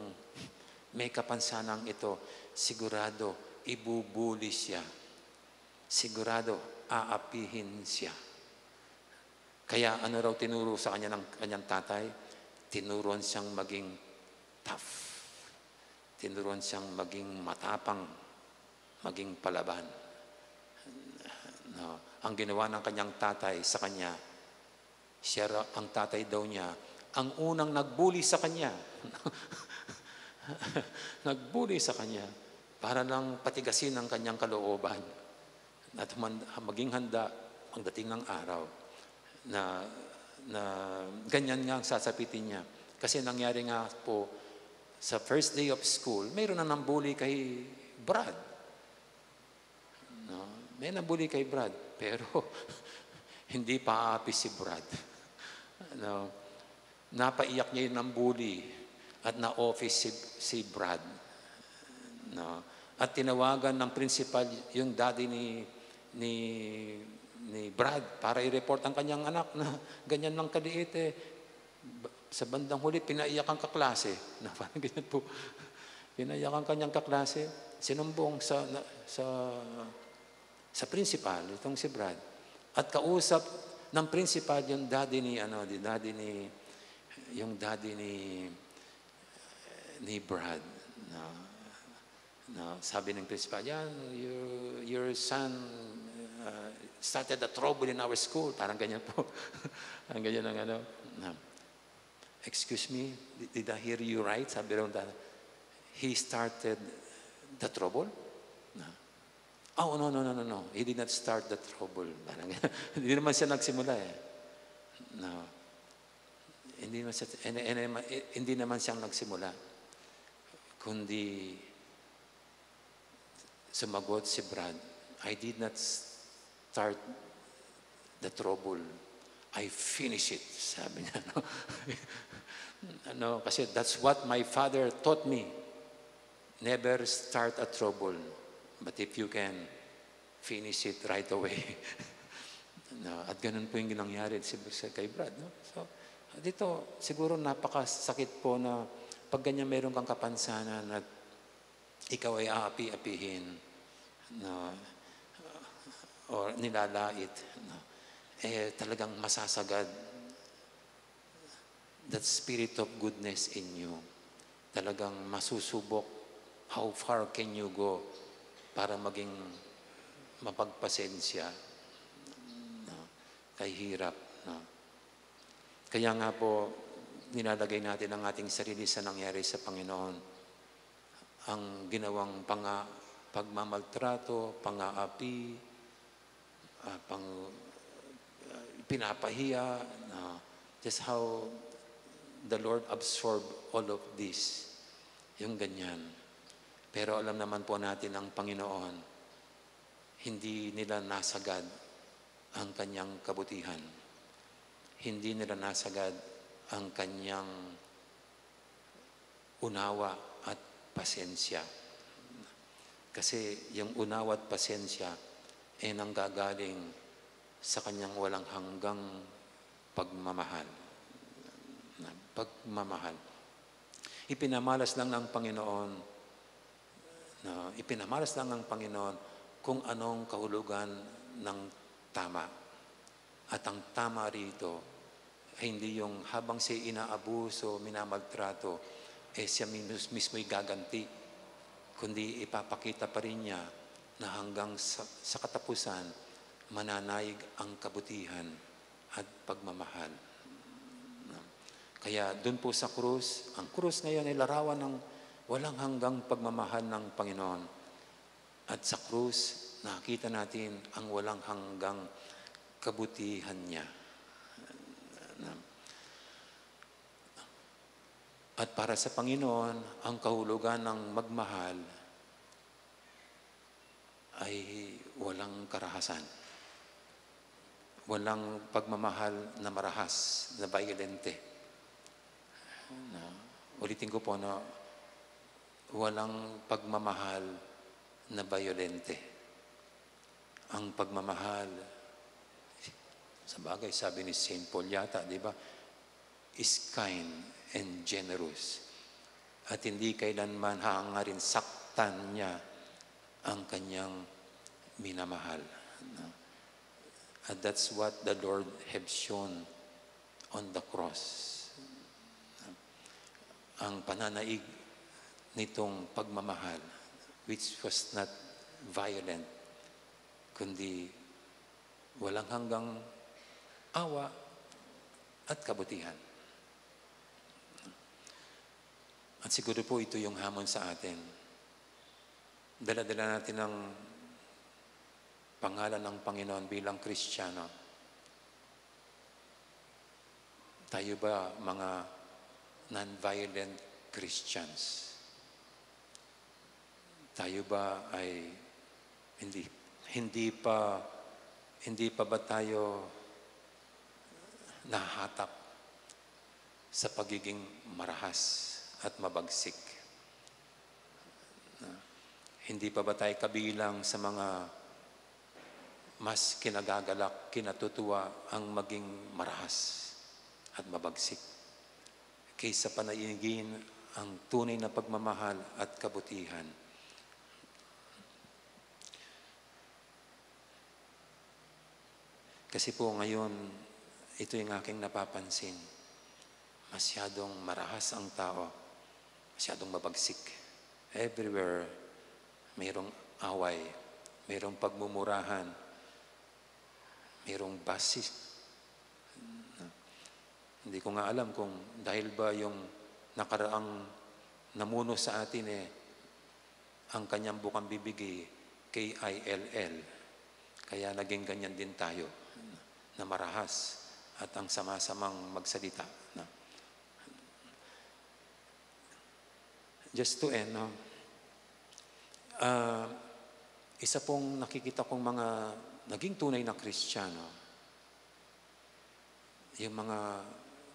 may kapansanang ito, sigurado, ibubuli siya. Sigurado, aapihin siya. Kaya ano raw tinuro sa kanya ng kanyang tatay? Tinuruan siyang maging tough. Tinuruan siyang maging matapang, maging palaban. No? Ang ginawa ng kanyang tatay sa kanya, siya ra-, ang tatay daw niya, ang unang nagbuli sa kanya. Nagbuli sa kanya para lang patigasin ang kanyang kalooban. At man-, maging handa pagdating ng araw na, na ganyan nga ang sasapitin niya. Kasi nangyari nga po, sa first day of school, mayroon na nang bully kay Brad. No? May nang bully kay Brad, pero hindi paapi si Brad. No? Napaiyak niya yung nang-bully at na-office si, si Brad. No? At tinawagan ng principal yung daddy ni, ni, ni Brad para i-report ang kanyang anak na ganyan lang kaliit eh. Ba-, sa bandang huli, pinaiyak ang kaklase. Na parang ganyan po. Pinaiyak ang kanyang kaklase. sinumbong sa, na, sa, sa principal, itong si Brad. At kausap ng principal yung daddy ni, ano, di daddy ni, yung daddy ni, ni Brad. Na, na sabi ng principal, "Yan, your, your son uh, started a trouble in our school." Parang ganyan po. Ang ganyan ang ano. Na, "Excuse me, did, did I hear you right?" Sabi raw ng tatay, "He started the trouble?" Na, "Oh, no, no, no, no, no. He did not start the trouble." Parang, hindi naman siya nagsimula eh. No. Hindi naman siya, hindi, hindi naman siyang nagsimula. Kundi sumagot si Brad, "I did not start the trouble. I finish it," sabi niya. No? Ano, kasi, "That's what my father taught me. Never start a trouble. But if you can, finish it right away." No? At ganun po yung nangyari si, si kay Brad. No? So, dito, siguro napakasakit po na pag ganyan meron kang kapansanan at ikaw ay aapi-apihin, no, or nilalait, no, eh, talagang masasagad that spirit of goodness in you. Talagang masusubok, how far can you go para maging mapagpasensya, no, kay hirap, no? Kaya nga po, nilalagay natin ang ating sarili sa nangyari sa Panginoon. Ang ginawang panga-, pagmamaltrato, pangaapi, ah, pang-, ah, pinapahiya, na just how the Lord absorbed all of this. Yung ganyan. Pero alam naman po natin ang Panginoon, hindi nila nasagad ang kanyang kabutihan. Hindi nila nasagad ang kanyang unawa at pasensya. Kasi yung unawa at pasensya ay nanggagaling sa kanyang walang hanggang pagmamahal. Pagmamahal. Ipinamalas lang ng Panginoon, no, ipinamalas lang ng Panginoon kung anong kahulugan ng tama. At ang tama rito ay hindi yung habang siya inaabuso, minamaltrato, eh siya mis-, mismo'y gaganti, kundi ipapakita pa rin niya na hanggang sa, sa katapusan, mananaig ang kabutihan at pagmamahal. Kaya dun po sa krus, ang krus ngayon ay larawan ng walang hanggang pagmamahal ng Panginoon. At sa krus, nakita natin ang walang hanggang kabutihan niya. At para sa Panginoon, ang kahulugan ng magmahal ay walang karahasan. Walang pagmamahal na marahas, na bayolente. Na, ulitin ko po, no, walang pagmamahal na bayolente. Ang pagmamahal, sa bagay, sabi ni Saint Paul yata, di ba, is kind and generous. At hindi kailanman hahangarin saktan niya ang kanyang minamahal. No? And that's what the Lord have shown on the cross. Ang pananaig nitong pagmamahal, which was not violent, kundi walang hanggang awa at kabutihan. At siguro po ito yung hamon sa atin. Dala-dala natin ang pangalan ng Panginoon bilang Kristiyano. Tayo ba mga non-violent Christians? Tayo ba ay hindi, hindi pa, hindi pa ba tayo nahatak sa pagiging marahas at mabagsik? Na, hindi pa ba tayo kabilang sa mga mas kinagagalak, kinatutuwa ang maging marahas at mabagsik kaysa panaigin ang tunay na pagmamahal at kabutihan? Kasi po ngayon, ito yung aking napapansin. Masyadong marahas ang tao. Masyadong mabagsik. Everywhere, mayroong away, mayroong pagmumurahan, mayroong basis. Hindi ko nga alam kung dahil ba yung nakaraang namuno sa atin, eh, ang kanyang bukang bibig, eh, K I L L. Kaya naging ganyan din tayo, na marahas at ang sama-samang magsalita, no? Just to end, no? Ah, isa pong nakikita kong mga naging tunay na Kristiyano, yung mga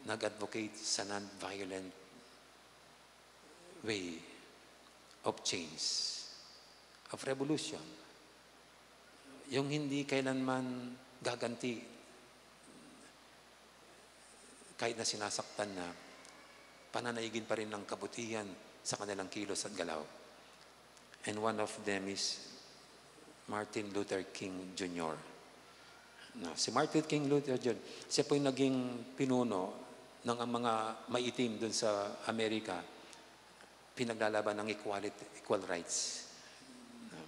nag-advocate sa non-violent way of change, of revolution. Yung hindi kailanman gaganti kahit na sinasaktan na, pananaigin pa rin ng kabutihan sa kanilang kilos at galaw. And one of them is Martin Luther King Junior. No, si Martin King Luther Junior, siya po yung naging pinuno ng ang mga maitim dun sa Amerika, pinaglalaban ng equality, equal rights. No?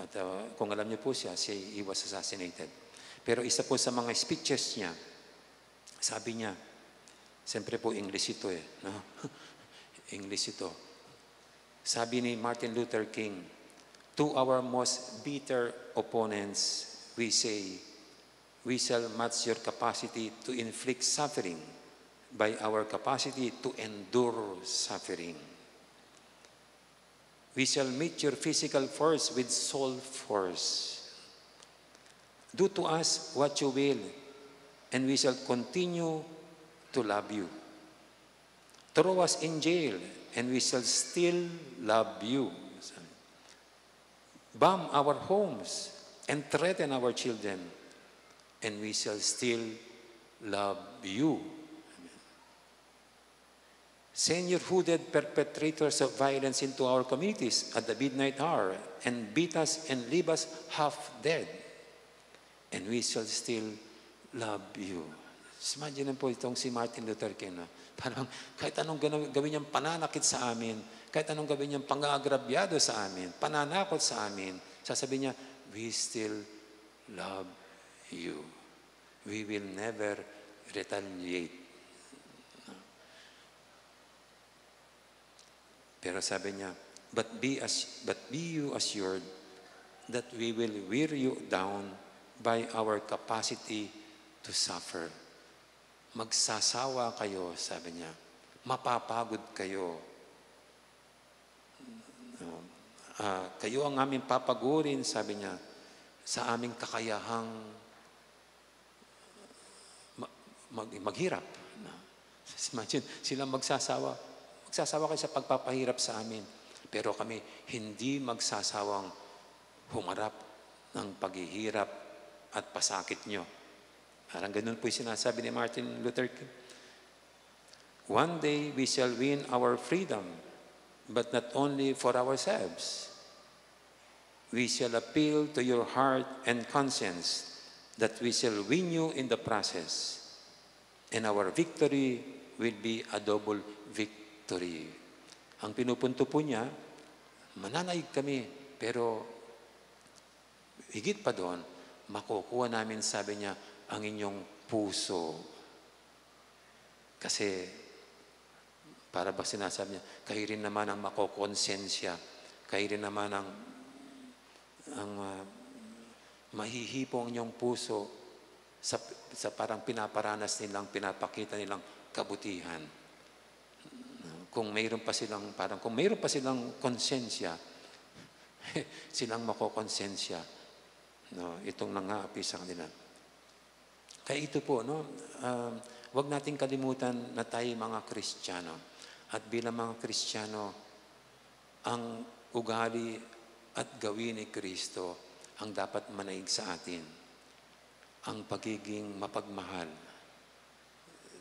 At, uh, kung alam niyo po siya, siya, he was assassinated. Pero isa po sa mga speeches niya, sabi niya, siyempre po English ito eh, no? English ito. Sabi ni Martin Luther King, "To our most bitter opponents, we say, we shall match your capacity to inflict suffering by our capacity to endure suffering. We shall meet your physical force with soul force. Do to us what you will, and we shall continue to love you. Throw us in jail, and we shall still love you. Bomb our homes and threaten our children, and we shall still love you. Send your hooded perpetrators of violence into our communities at the midnight hour and beat us and leave us half dead, and we shall still love you." Imagine po itong si Martin Luther King, no? Parang kahit anong gana-, gawin niyang pananakit sa amin, kahit anong gawin niyang pang-aagrabyado sa amin, pananakot sa amin, sasabihin niya, "We still love you. We will never retaliate." Pero sabi niya, "But be as-, but be you assured that we will wear you down by our capacity to suffer." Magsasawa kayo, sabi niya. Mapapagod kayo. No? Ah, "Kayo ang aming papagurin," sabi niya, "sa aming kakayahang ma-, mag-, maghirap." No? Imagine, sila magsasawa. "Magsasawa kayo sa pagpapahirap sa amin. Pero kami, hindi magsasawang humarap ng paghihirap at pasakit nyo." Parang ganun po yung sinasabi ni Martin Luther King. "One day we shall win our freedom, but not only for ourselves. We shall appeal to your heart and conscience that we shall win you in the process. And our victory will be a double victory." Ang pinupunto po niya, mananaig kami, pero higit pa doon, makukuha namin, sabi niya, ang inyong puso. Kasi, para ba sinasabi niya, kayo rin naman ang makokonsensya, kayo rin naman ang, ang, ah, mahihipo ang inyong puso sa, sa parang pinaparanas nilang, pinapakita nilang kabutihan. Kung mayroon pa silang, parang kung mayroon pa silang konsensya, silang makokonsensya, no, itong nangaapi sa kanila. Kaya ito po, no, um, wag nating kalimutan na tayo mga Kristiyano. At bilang mga Kristiyano, ang ugali at gawin ni Kristo ang dapat manaig sa atin. Ang pagiging mapagmahal.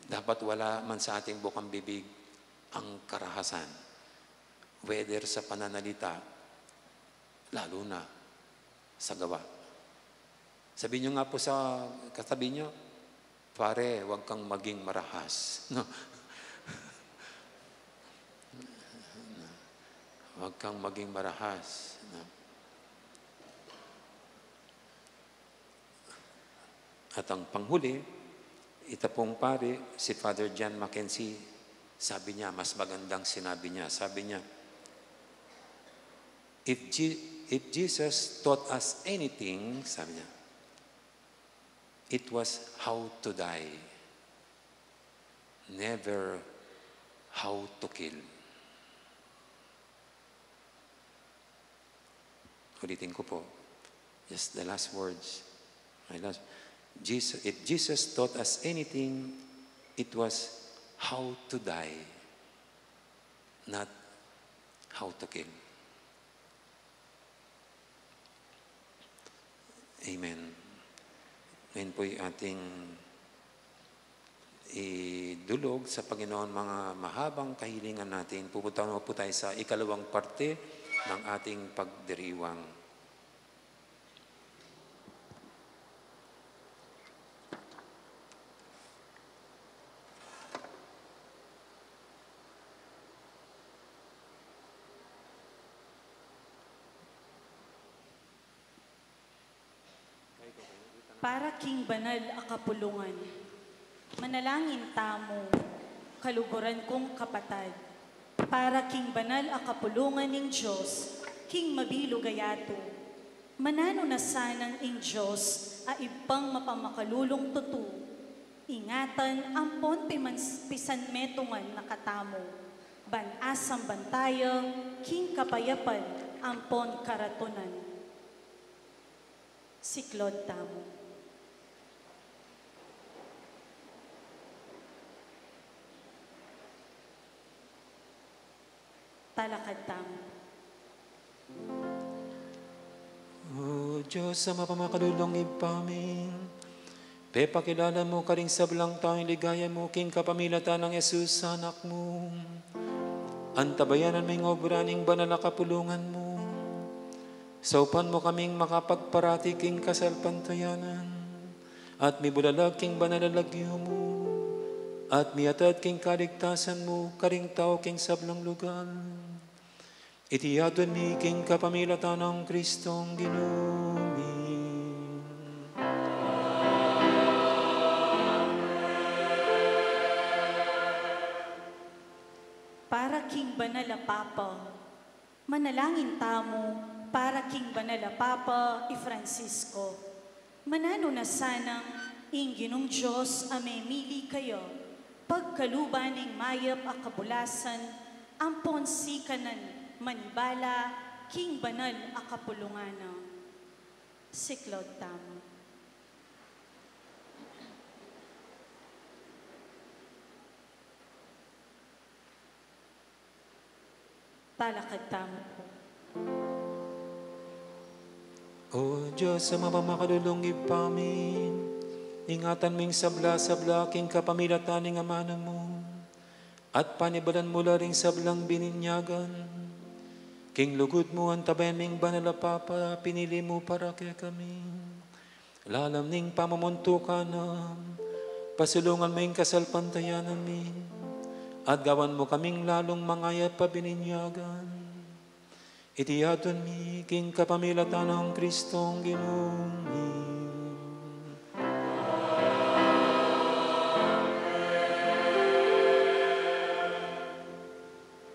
Dapat wala man sa ating bukang bibig ang karahasan, whether sa pananalita, lalo na sa gawa. Sabi niyo nga po sa katabi niyo, "Pare, wag kang maging marahas." No? Wag kang maging marahas. No? At ang panghuli, ita pong pari, si Father John Mackenzie, sabi niya, mas magandang sinabi niya. Sabi niya, "If, Je- if Jesus taught us anything," sabi niya, "it was how to die, never how to kill." Ulitin ko po. Just the last words. My last. Jesus, if Jesus taught us anything, it was how to die, not how to kill. Amen. Ngayon po'y ating idulog sa Panginoon mga mahabang kahilingan natin. Pupunta naman po tayo sa ikalawang parte ng ating pagdiriwang. Para king banal a kapulungan. Manalangin tamu, kaluguran kung kapatad, para king banal a kapulungan ning Dios, king mabilug a yatu. Mananu na sanang ing Dios a Ibpang mapamakalulung tutu, ingatan ampon piman- pisanmetungan na katamu, ban asamban taya king kapayapan ampon karatunan. Siklaud tamu. Talakad tamu. O Dios a mapamakalulung Ibpa mi, pepakilala mu karing sablang tau ing ligaya mu king kapamilatan nang Jesus, Anak mu. Antabayanan mu ing obra ning banal a kapulungan mu. Saupan mu kaming makapagparati king kasalpantayanan, at mibulalag king banal a lagyu mu, at miatad king kaligtasan mu karing tau king sablang lugal. Iti aduan mi king kapamilatan nang Kristong Ginu mi. Para king banal a Papa. Manalangin tamu para king banal a Papa i Francisco. Mananu na sanang ing Ginung Dios a memili kaya, pagkaluban ning mayap a kabulasan, ampon sikanan manibala king banal a kapulungan na. Siklaud tamu. Talakad tamu po. O Dios a mapamakalulung Ibpa mi, ingatan mu ing sabla-sabla king kapamilatan ning amanu mu, at panibalan mu la ring sablang bininyagan. King lugud mu, antabayan mu ing banal a Papa pinili mu para kekami. Lalam ning pamamuntukan na, pasulungan mu ing kasalpantayanan mi, at gawan mu kaming lalung mangayap a bininyagan. Iti aduan mi king kapamilatan nang Kristong Ginu mi.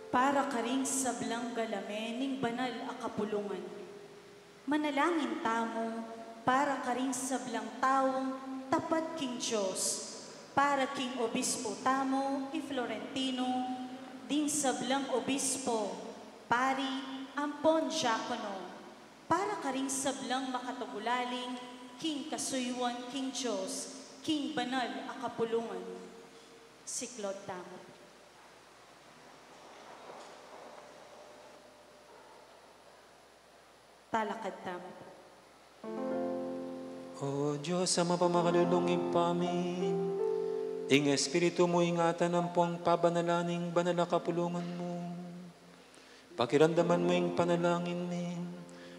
Para karing sablang galame ning banal a kapulungan. Manalangin tamu para karing sablang taung tapat king Dios, para king obispo tamu i Florentino, ding sablang obispo, pari, ampon diakono, para karing sablang makatagulaling king kasuyuan king Dios, king banal a kapulungan. Siklaud tamu. Talakad tamu. O Dios a mapamakalulung Ibpa mi, ing Espiritu mu ingatan ampong pabanalan ing banal a kapulungan mu. Pakiramdaman mu ing panalangin mi,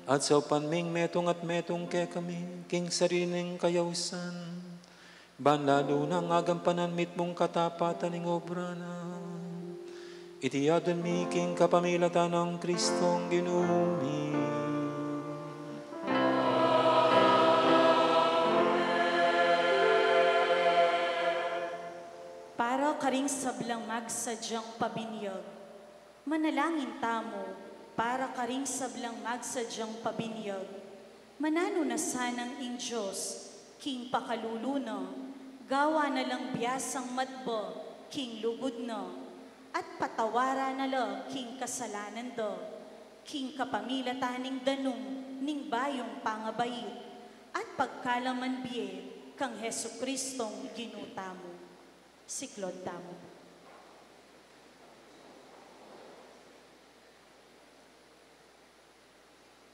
At saupan ming metung at metung kekami king sarili ning kayausan, ban lalu nang agampanan mitmung katapatan ing obra na. Iti adwan mi king kapamilatan nang Kristong Ginu mi. Para karing sablang magsadyang pabinyag. Manalangin tamu para karing sablang magsadyang pabinyag. Mananu na sanang ing Dios, king pakalulu na, gawan na lang biasang matba king lugud na, at patawaran na la king kasalanan da, king kapamilatan ning danum ning bayung pangabait, at pagkalaman bie kang Jesucristong Ginu tamu. Siklaud tamu.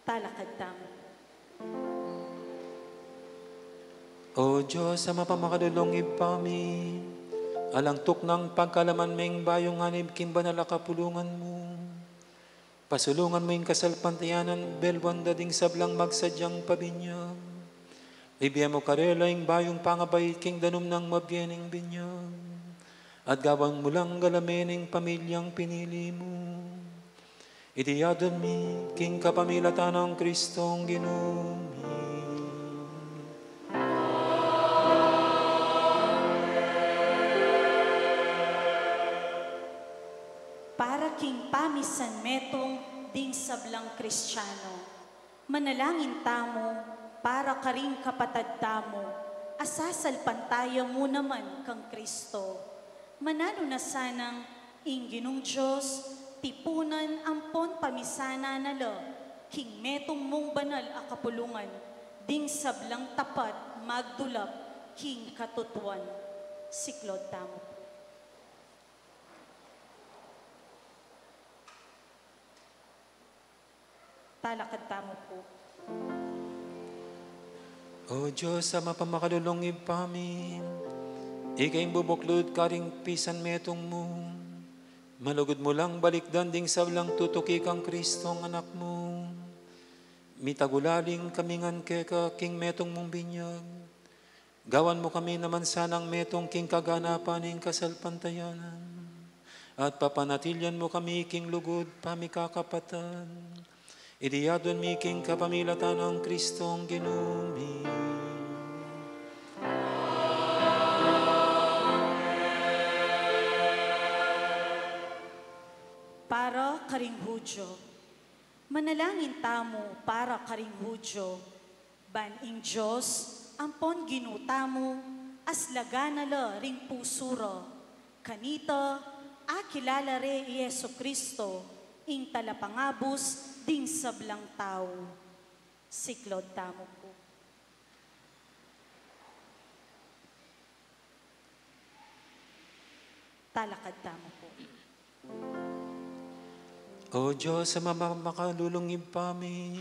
Talakad tamu. O Dios, Ama pamakalulung Ibpa mi, alang tuknang pagkalaman ming bayung anib king banal a kapulungan mu. Pasulungan mu ing kasalpantayanan, belwan da ding sablang magsadyang pabinyag. Ibie mu karela ing bayung pangabait king danum nang mabie ning binyag. At gawan mu lang galamen ing pamilyang pinili mu. Iti adwan mi king kapamilatan nang Kristong Ginu mi. Para king pamisan metung ding sablang Kristiano, manalangin tamu para karing kapatad tamu a sasalpantaya mu naman kang Kristo. Mananu na sanang ing Ginung Dios tipunan ampon pamisanan na la king metung mung banal a kapulungan ding sablang tapat magdulap king katutuan. Siklaud tamu. Talakad tamu pu. O Dios, Ama pamakalulung Ibpa mi, ika ing bubuklud karing pisan metung mu. Malugud mu lang balikdan ding sablang tutuki kang Kristong Anak mu. Mitagulaling kami ngan keka king metung mung binyag. Gawan mu kami naman sanang metung king kaganapan ning kasalpantayanan, at papanatilian mu kami king lugud pamikakapatad. Iti adwan mi king kapamilatan nang Kristong Ginu mi. Para karing Judio. Manalangin tamu para karing Judio. Ban ing Dios ampon Ginu tamu, aslagan na la ring pusu ra. Kanita, akilala re i Jesu-Cristo, ing talapangabus ding sablang tau. Siklaud tamu pu. Talakad tamu pu. O Dios, Ama makalulung Ibpa mi,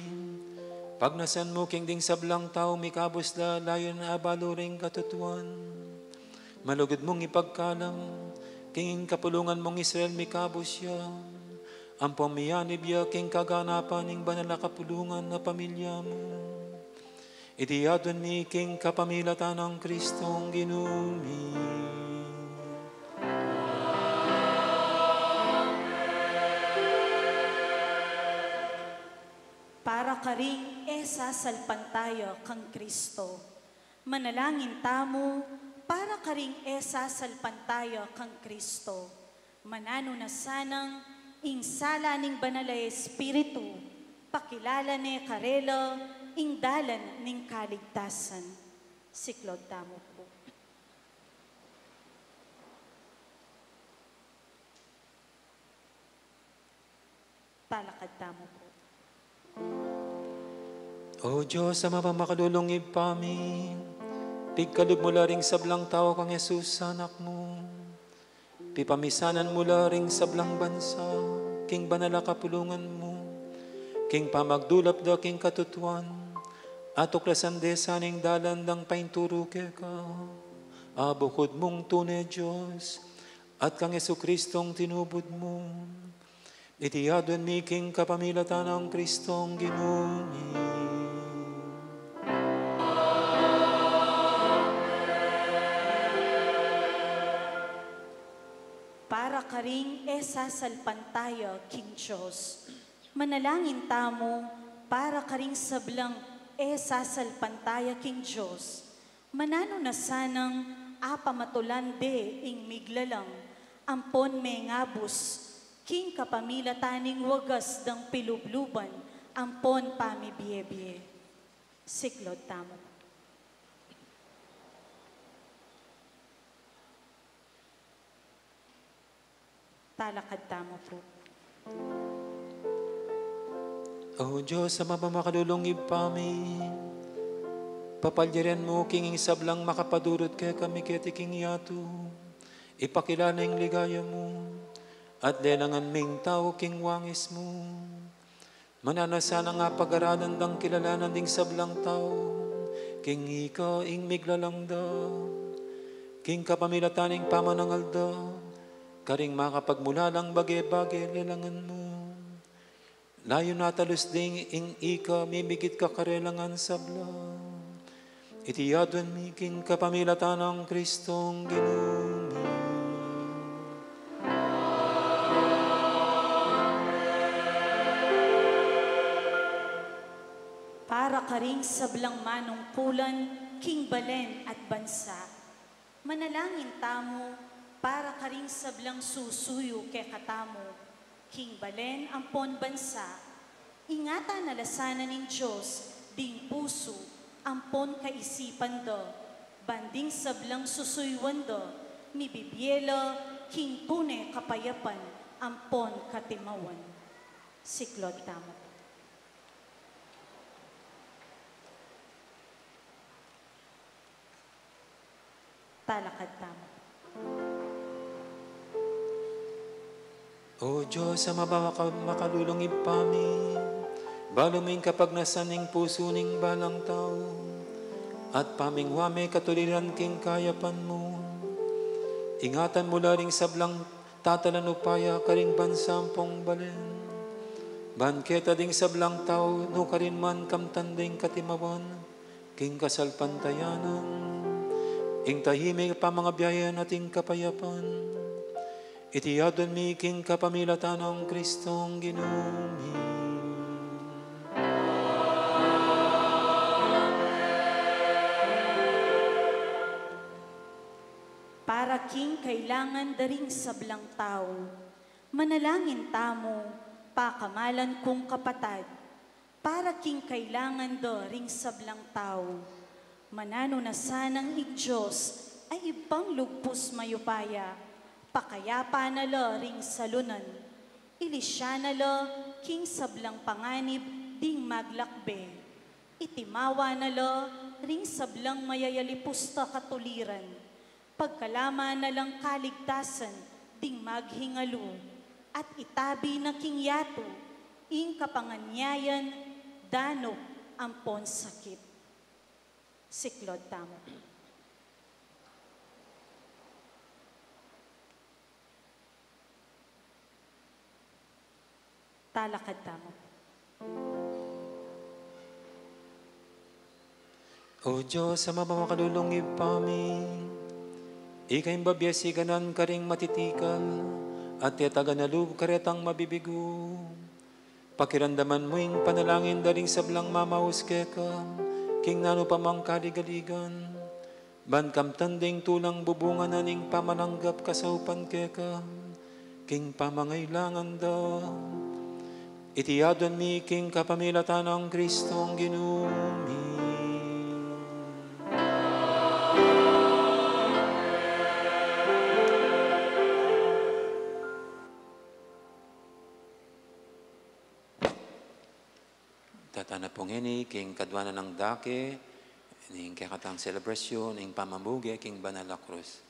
pagnasan mu king ding sablang tau mikabus la layun abalu ring katutuan. Malugud mung ipagkalam king kapulungan mung Israel mikabus ya, ampon miyanib ya king kaganapan ning banal a kapulungan a pamilya mu. Iti adwan mi king kapamilatan nang Kristong Ginu mi. Para karing e sasalpantaya kang Kristo. Manalangin tamu para karing e sasalpantaya kang Kristo. Mananu na sanang ing sala ning Banal a Espiritu, pakilala ne karela ing dalan ning kaligtasan. Siklaud tamu pu. Talakad tamu pu. O Dios, Ama pamakalulung Ibpa mi, pigkalub mu la ring sablang tau kang Jesus a Anak mu. Pipamisanan mu la ring sablang bansa king banal a kapulungan mu, king pamagdulap da king katutuan, at tuklasan de sana ing dalan dang painturu keka, a bukud mung tune Dios, at kang Jesu-Cristong tinubud mu. Iti aduan mi king kapamilatan nang Kristong Ginu mi. Para karing e sasalpantaya king Dios. Manalangin tamu para karing sablang e sasalpantaya king Dios. Mananu na sanang apamatulan de ing miglalang ampon mengabus king kapamilatan ning wagas dang pilubluban ampon pamibiebie. Siklaud tamu. Talakad tamu pu. O Dios a mabamakalulung Ibpa mi, papalyaran mu king ing sablang makapadurut kekami keti king yatu, ipakilala ing ligaya mu, at lelangan ming tau king wangis mu. Mananu na sanang apagaralan dang kilalanan ding sablang tau king ika ing miglalang da, king kapamilatan ning pamanangal da karing makapagmulalang bage-bage lelangan mu. Layun na talus ding ing ika mimigit kakarelangan sabla. Iti aduan mi king kapamilatan nang Kristong Ginu mi. Para karing sablang manungkulan king balen at bansa. Manalangin tamu para karing sablang susuyu kekatamu king balen ampon bansa. Ingatan na la sana ning Dios ding pusu ampon kaisipan da, ban ding sablang susuyuan da mibibie la king tune kapayapan ampon katimawan. Siklaud tamu. Talakad tamu. O Dios a mabawaka makalulung Ibpa mi, balu mu ing kapagnasan ning pusu ning balang tau, at pamingwa me katuliran king kayapan mu. Ingatan mu la ring sablang tatalan upaya karing bansa ampong balen. Ban keta ding sablang tau nukarin man kamtan ding katimawan king kasalpantayanan, ing tahimik a pamangabiayan at ing kapayapan. Iti aduan mi king kapamilatan nang Kristong Ginu mi. Para king kailangan da ring sablang tau, manalangin tamu, pakamalan kung kapatad, para king kailangan da ring sablang tau. Mananu na sanang ing Dios a Ibpang lugpus mayupaya, pakayapa na la ring salunan, ilisya na la king sablang panganib ding maglakbe, itimawa na la ring sablang mayayalipus ta katuliran, pagkalama na lang kaligtasan ding maghingalu, at itabi na king yatu ing kapanganyayan, danup ampon sakit. Siklaud tamu. Talakad tamu. O Dios a mabamakalulung Ibpa mi, ika ing babie siganan karing matitikal, at tetagan a lub karetang mabibigu. Pakiramdaman mu ing panalangin da ring sablang mamaus keka king nanu pa mang kaligaligan, ban kamtan ding tulang bubungan na ning pamalanggap kasaupan keka king pamangailangan da. Iti aduan mi king kapamilatan nang Kristong Ginu mi. Tata na pu ngeni king kaduanan nang dake ning kekatang selebrasyun ning pamamuge king banal a krus.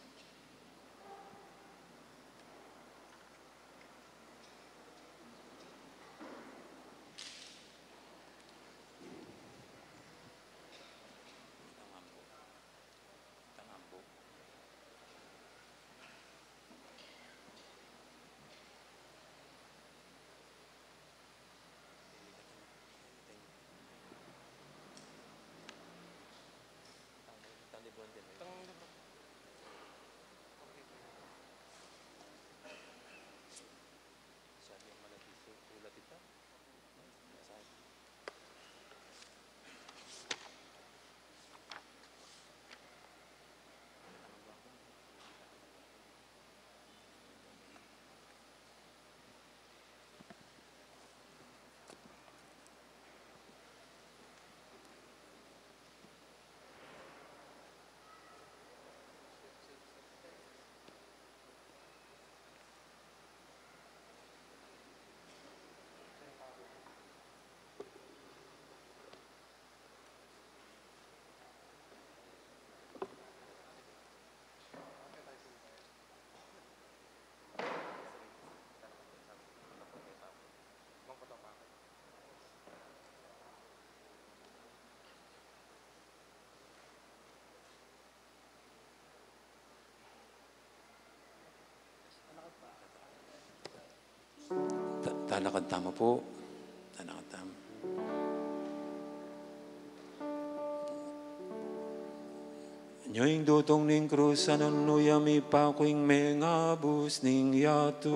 Talakad tamu pu. Talakad tamu. Nyo ing dutung ning krus a nanu ya mipaku ing mengabus ning yatu.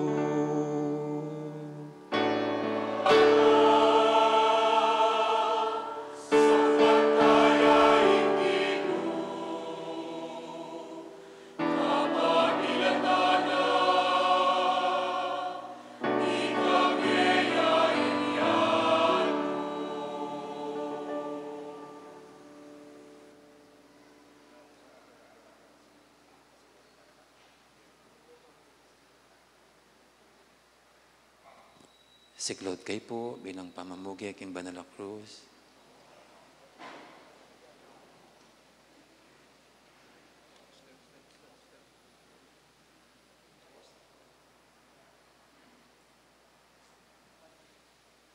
Siklaud kayu pu bilang pamamuge king banal a krus.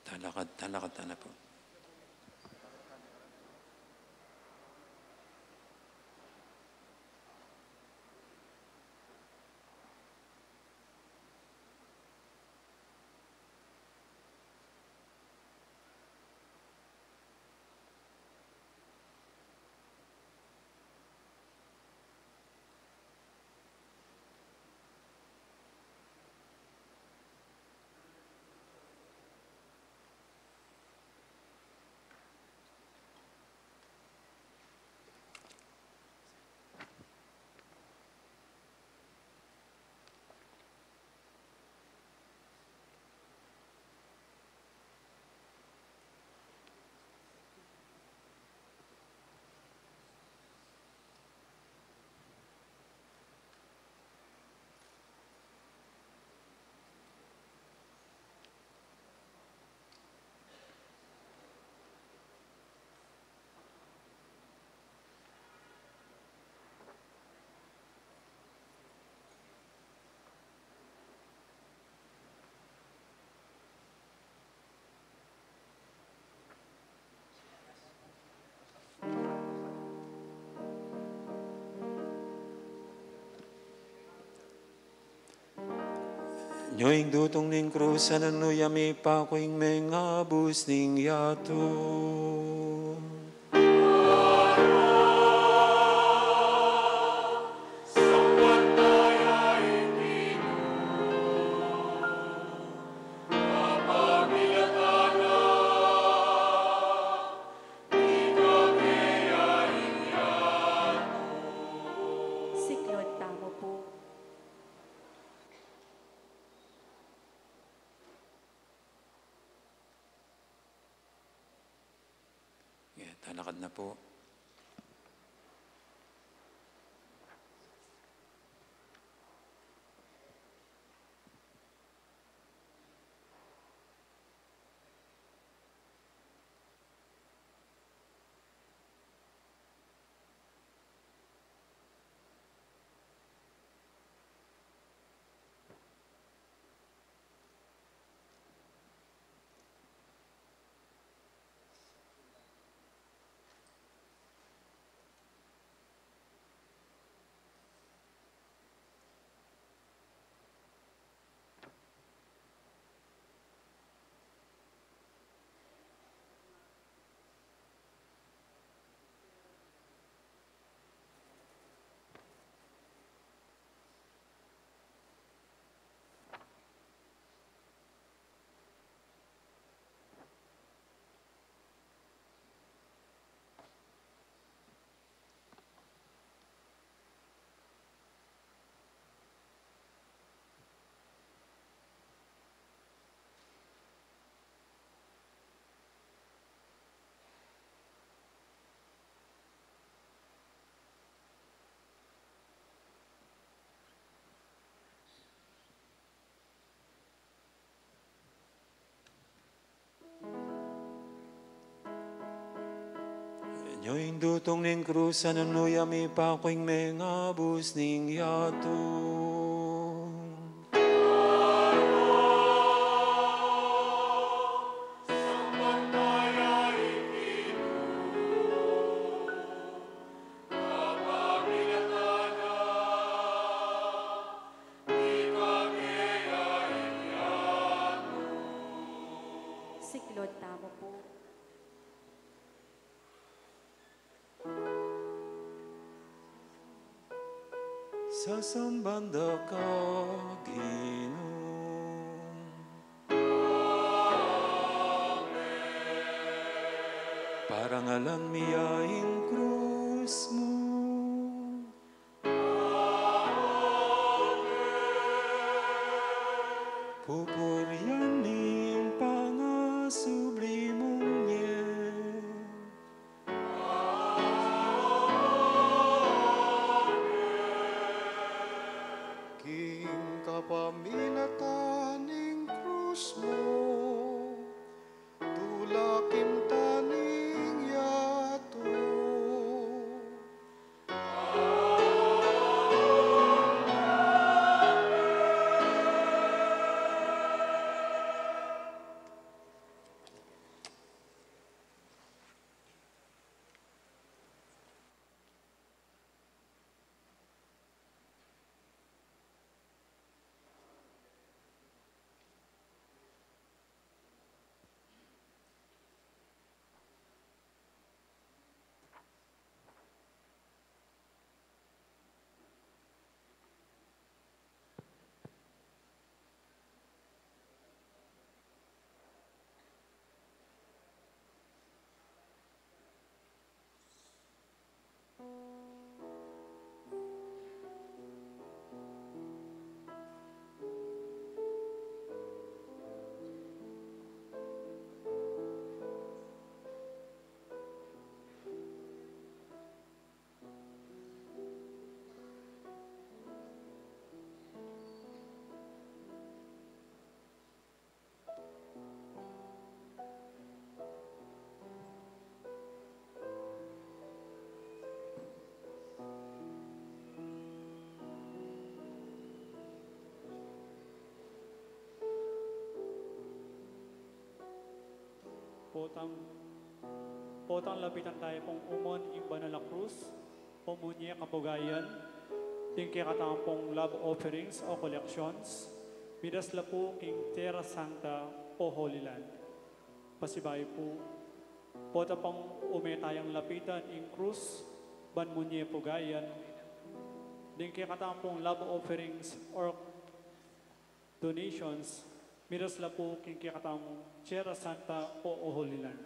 Talakad, talakad tana pu. Nyo ing dutung ning krus a nanu ya mipaku ing mengabus ning yatu. Siklaud tamu pu. Yeah, talakad na pu. Nyo ing dutung ning krus a nanu ya mipaku ing mengabus ning yatu. Lord, tamu pu. Sasamban da ka, Ginu. Parangalan mi ya ing krus mu. Pupurian ning pangasubli mung nyeg. King kapamilatan ning krus mu, tulakin ta ning yatu. Potang, potang lapitan tamu pung umun ing banal a krus, o munye kapugayan, ding kekatamung love offerings o collections, midas la pu king Tierra Santa o Holy Land. Pasibayu pu, pota pang ume tayang lapitan ing krus, ban munye pugayan, ding kekatamung love offerings or donations, midas la pu king kekatamung Tierra Santa o Holy Land.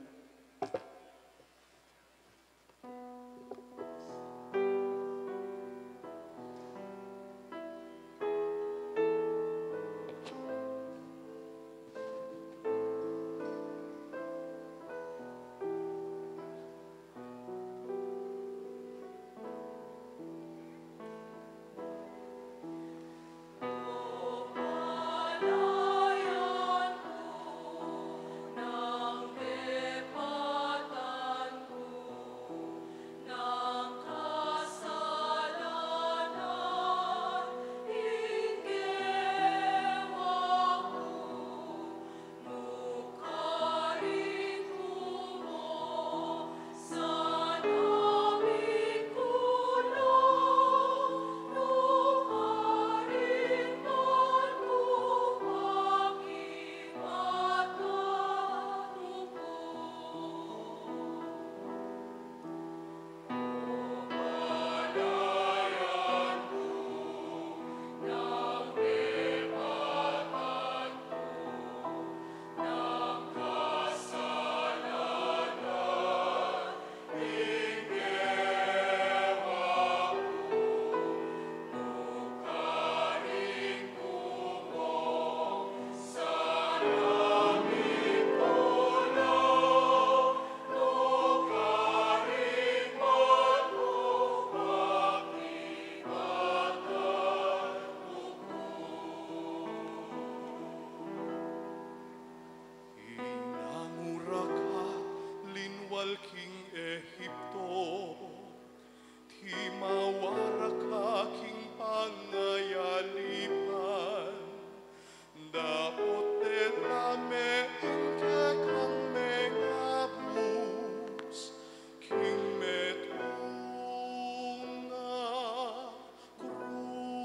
Ing nangura ka linwal king Egipto, timawa ra ka king pangayalipan, dapot de la me ing kekang mengabus king metung a krus.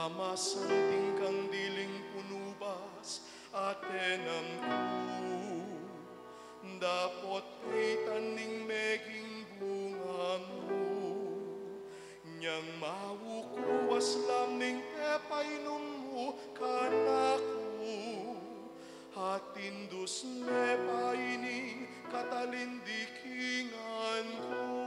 Ama, santing kang diling punubas, atenam ku, dapot peitan ning meging bunga mu, nyang maukuas la ning pepainum mu kanaku, atin dus me pa ining katalindikingan ku.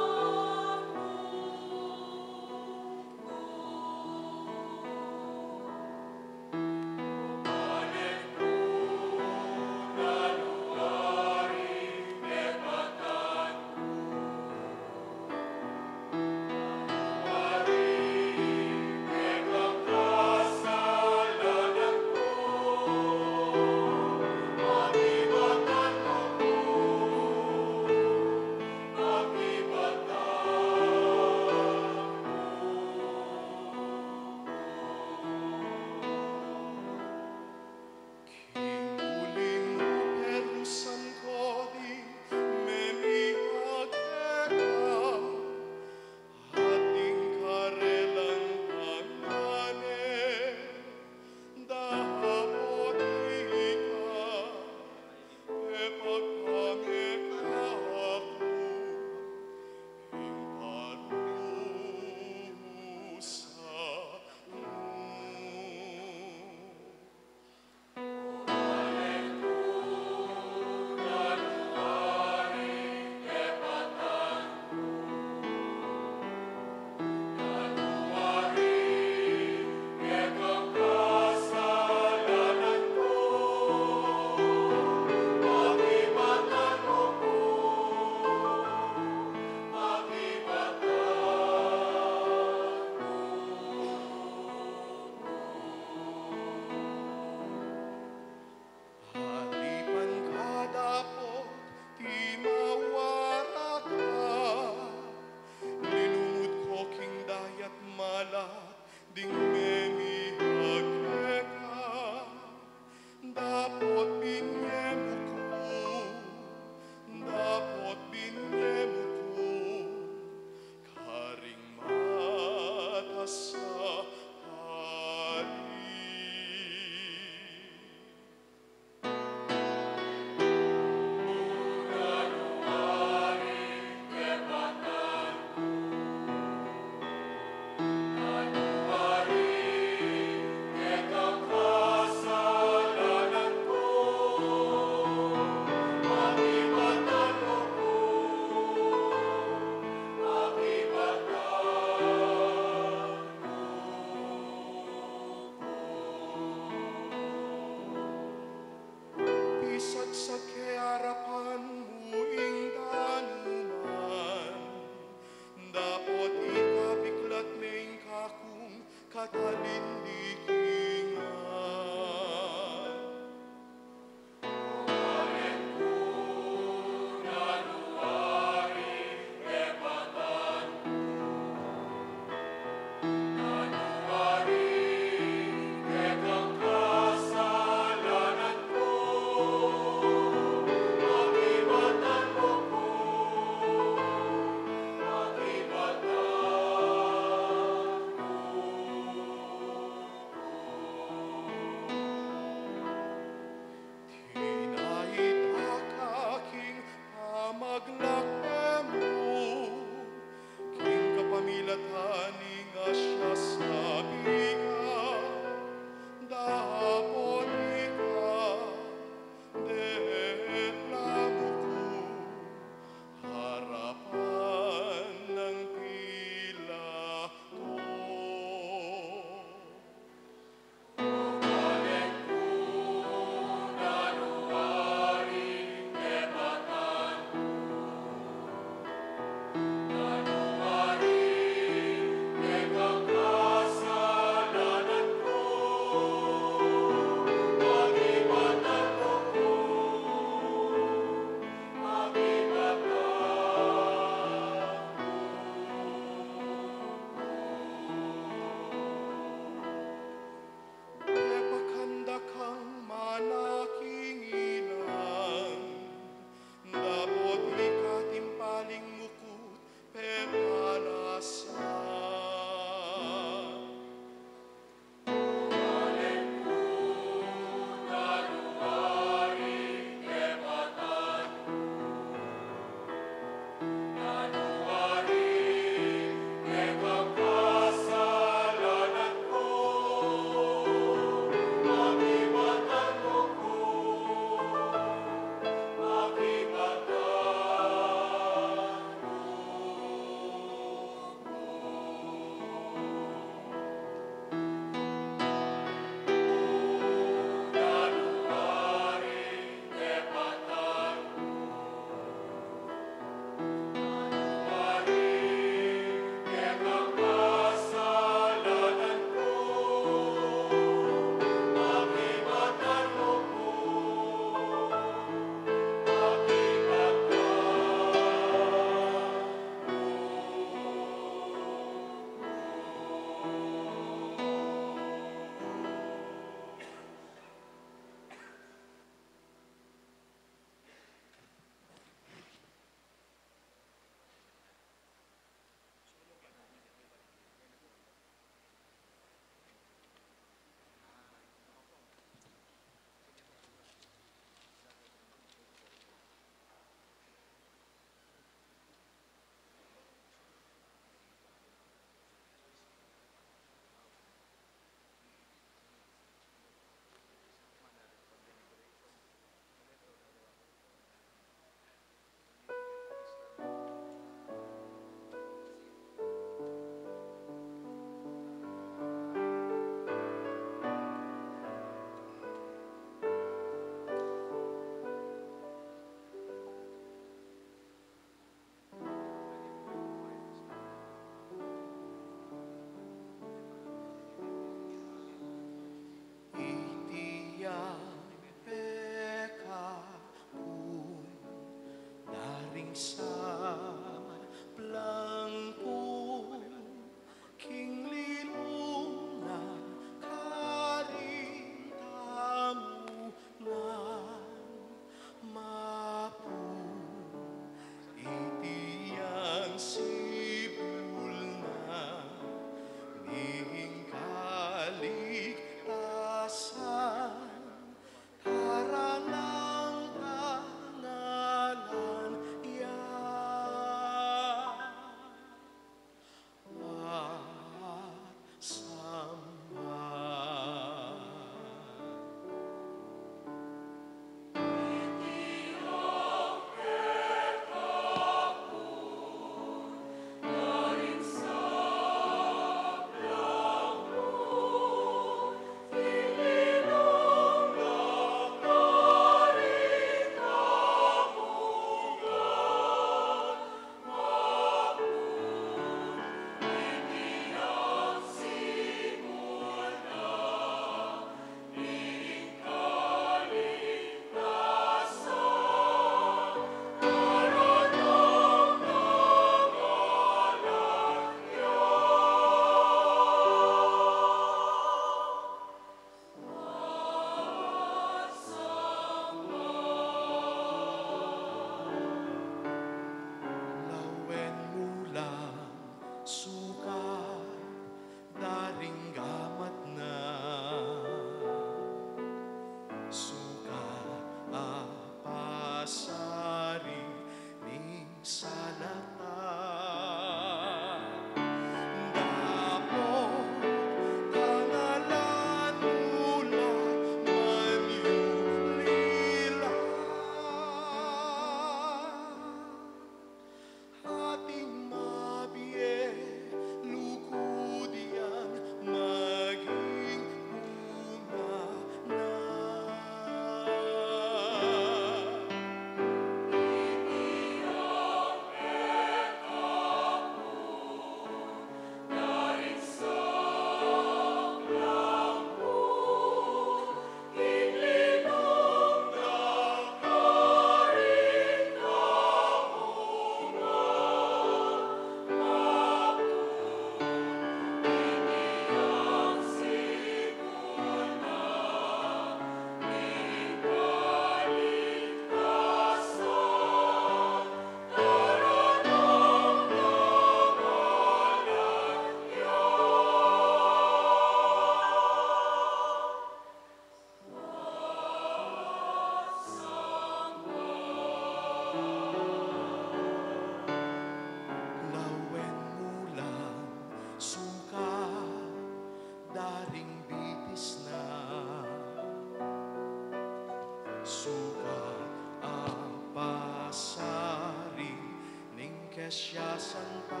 Siya san pa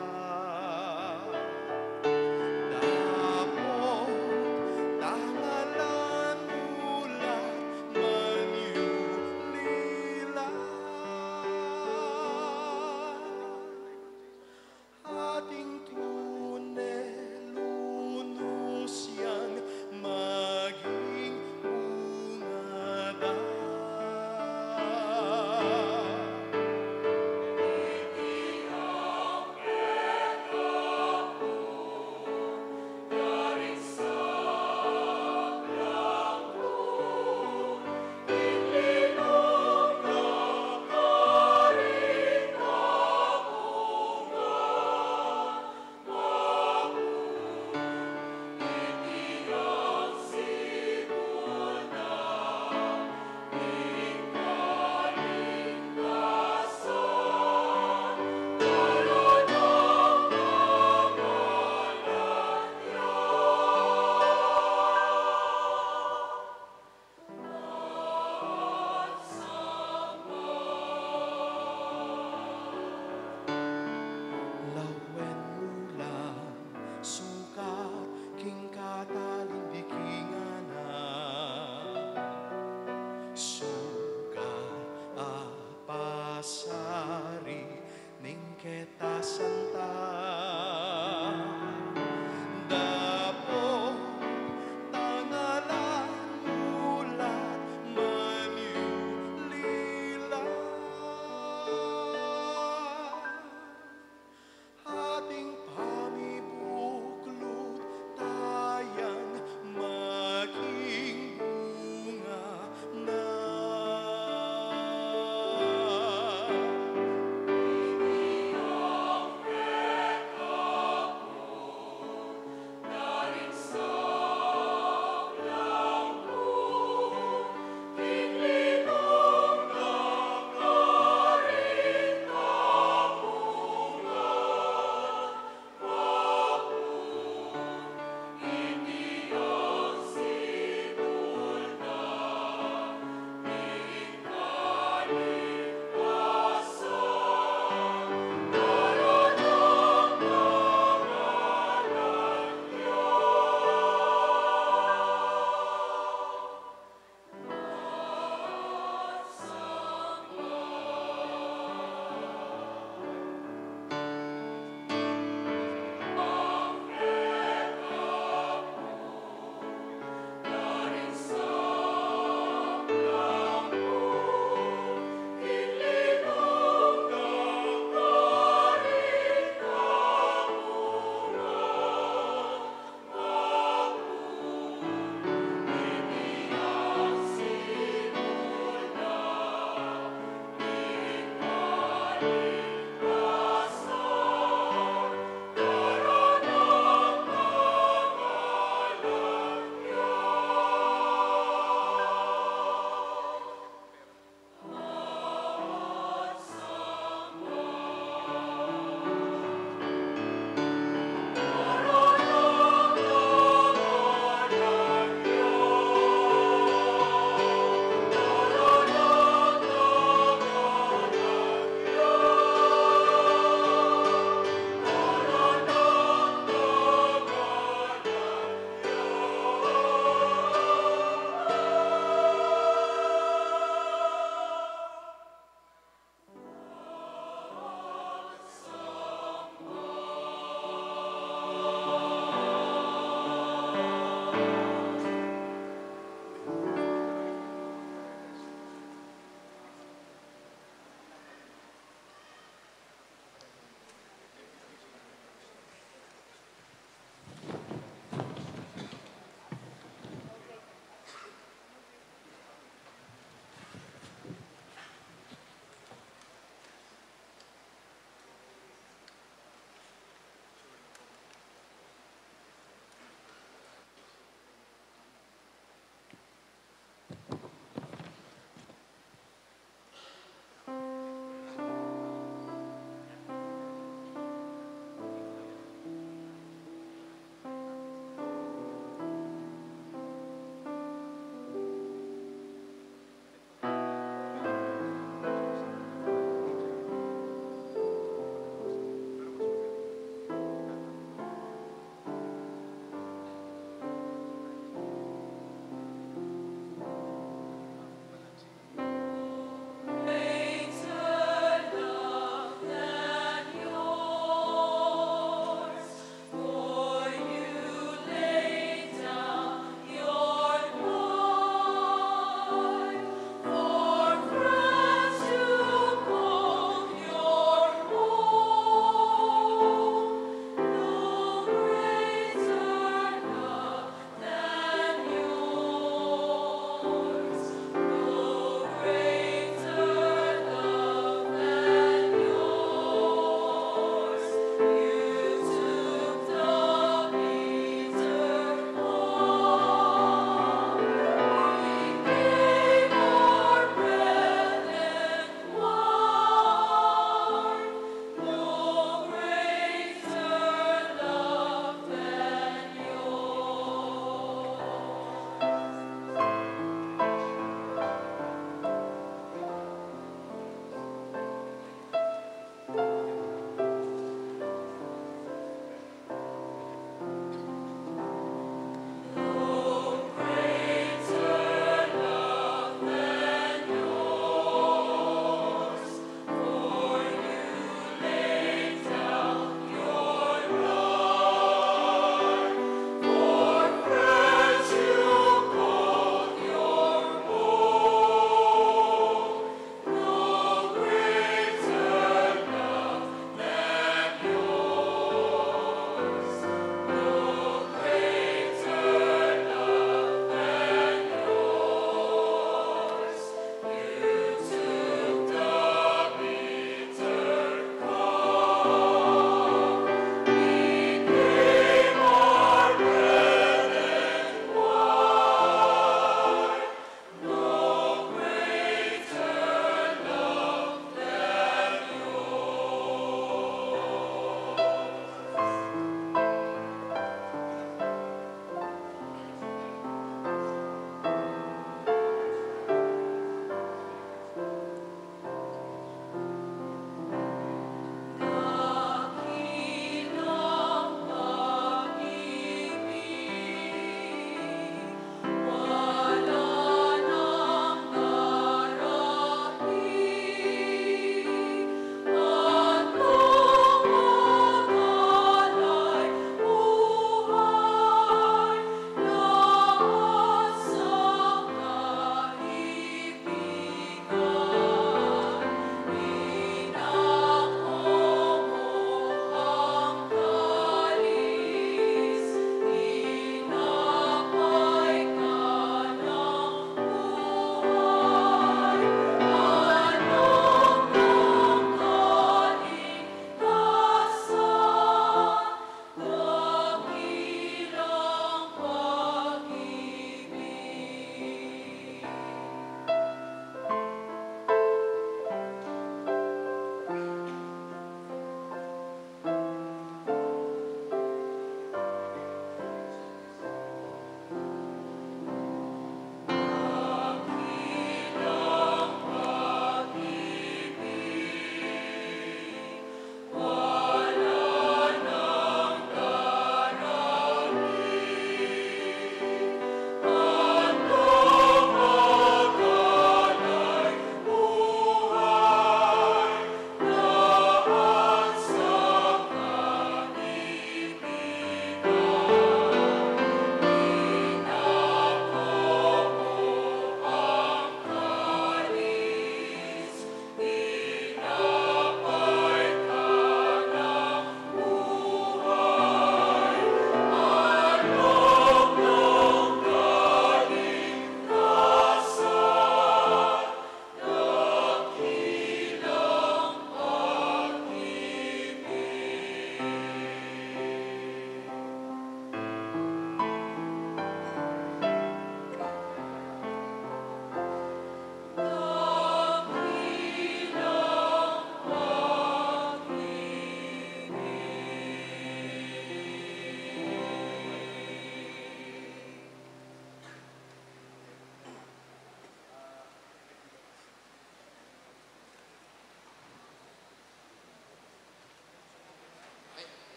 dapot tangalan mu la manyulila. Ating tune lunus yang maging bunga da.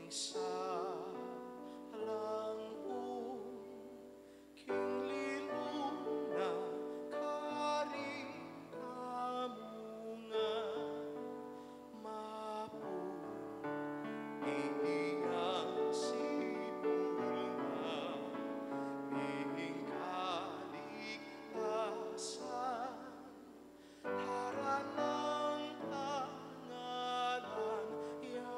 Salangkung king lilung na karin tamu ngan, mapung iyang sibul na ning kaligtasan. Harap ning pangalan ya.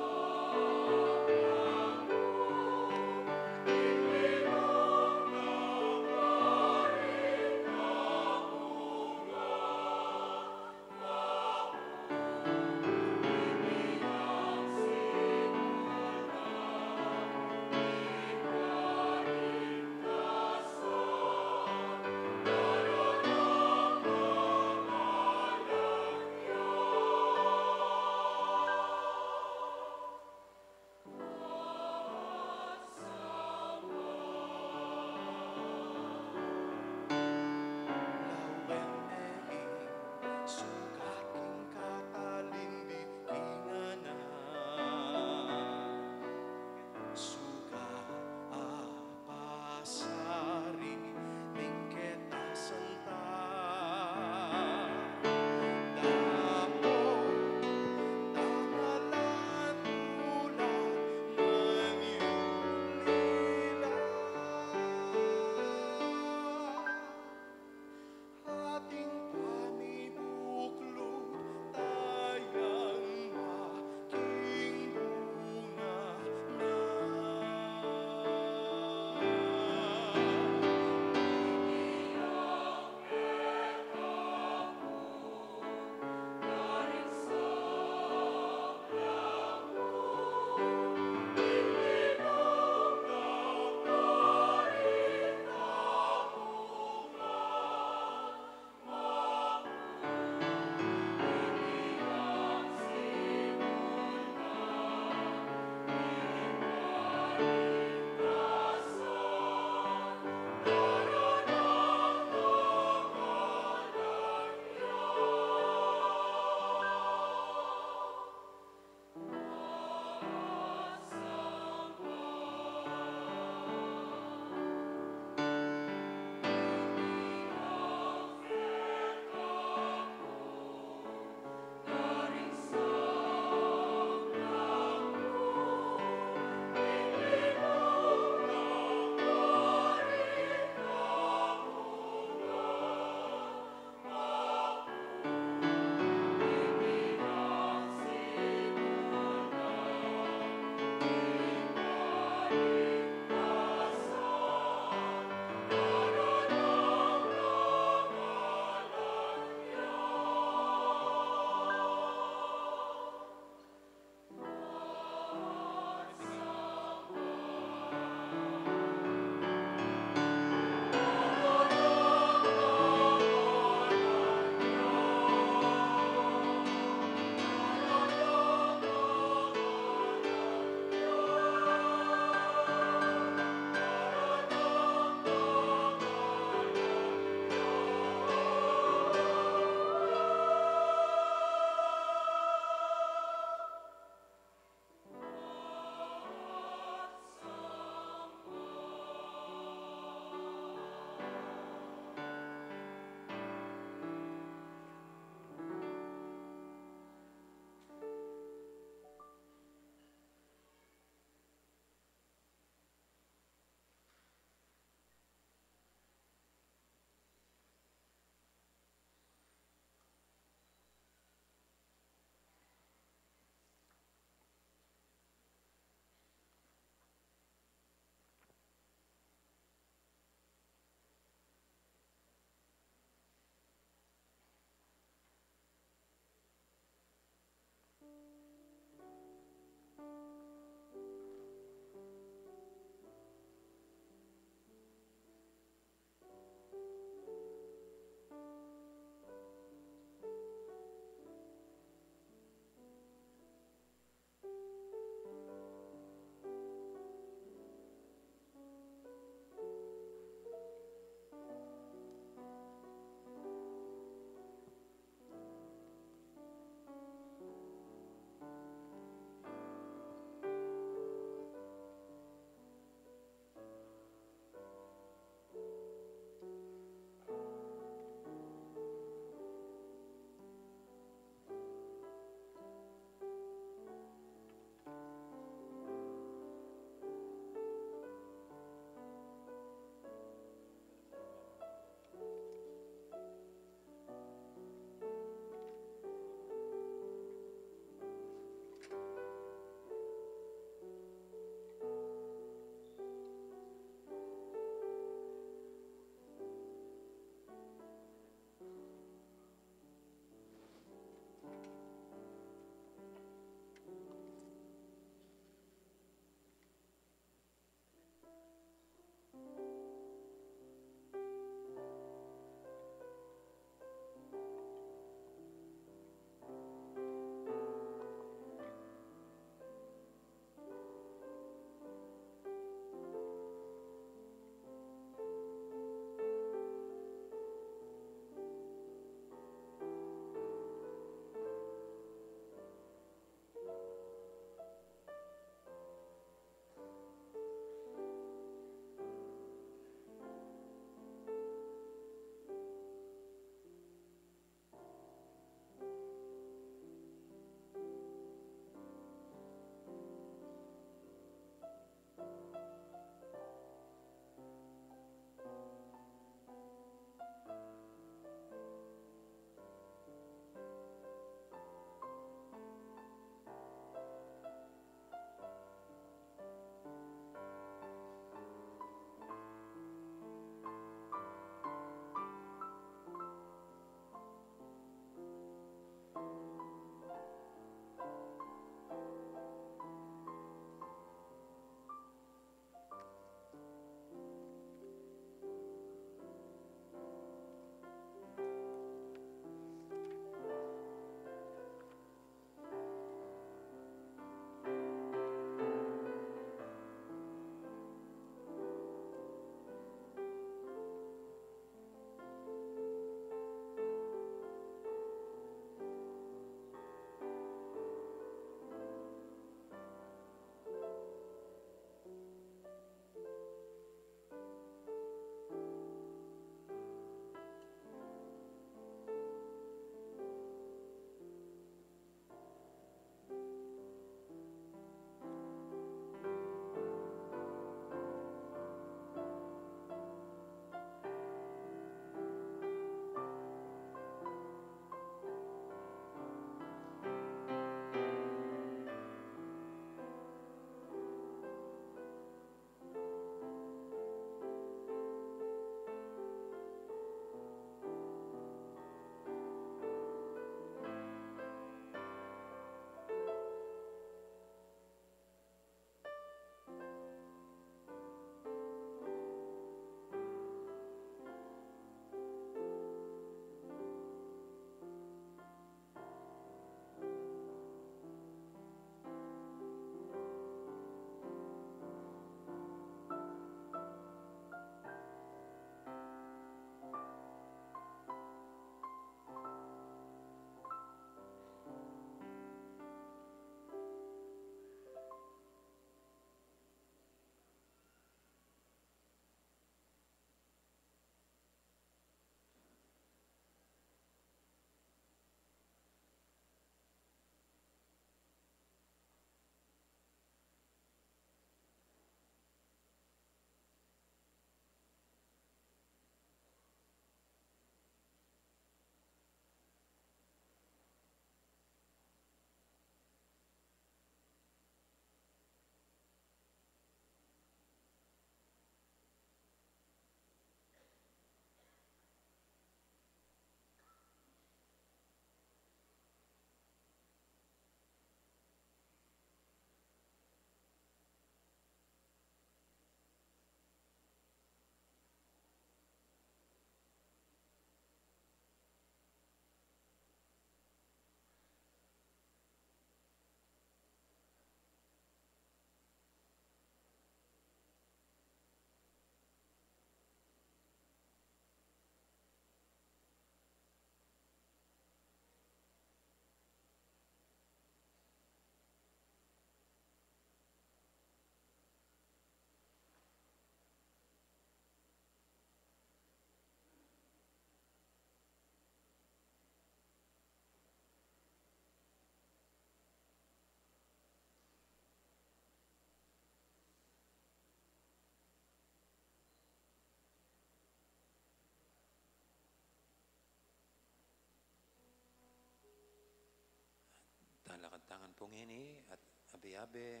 Pung ini at abe-abe,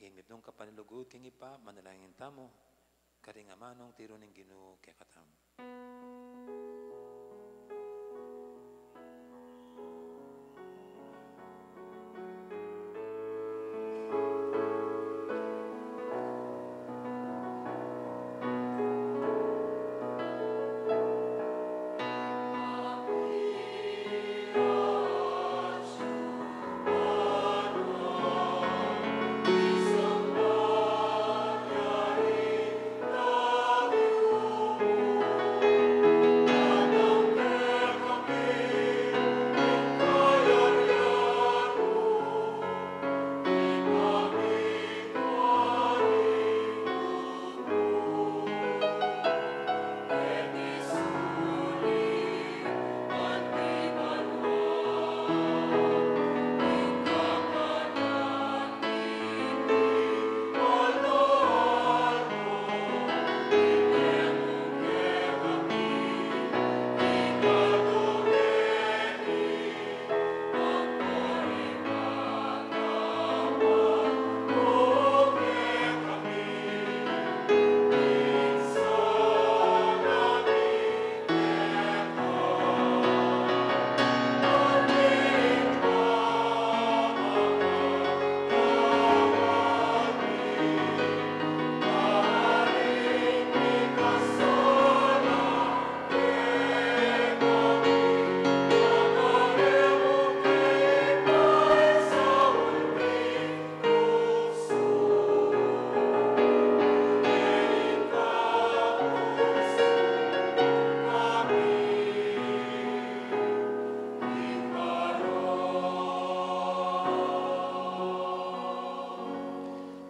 king mipnung kapanalugud king Ibpa, manalangin tamu, karing amanung tiru ning Ginu kekatamu.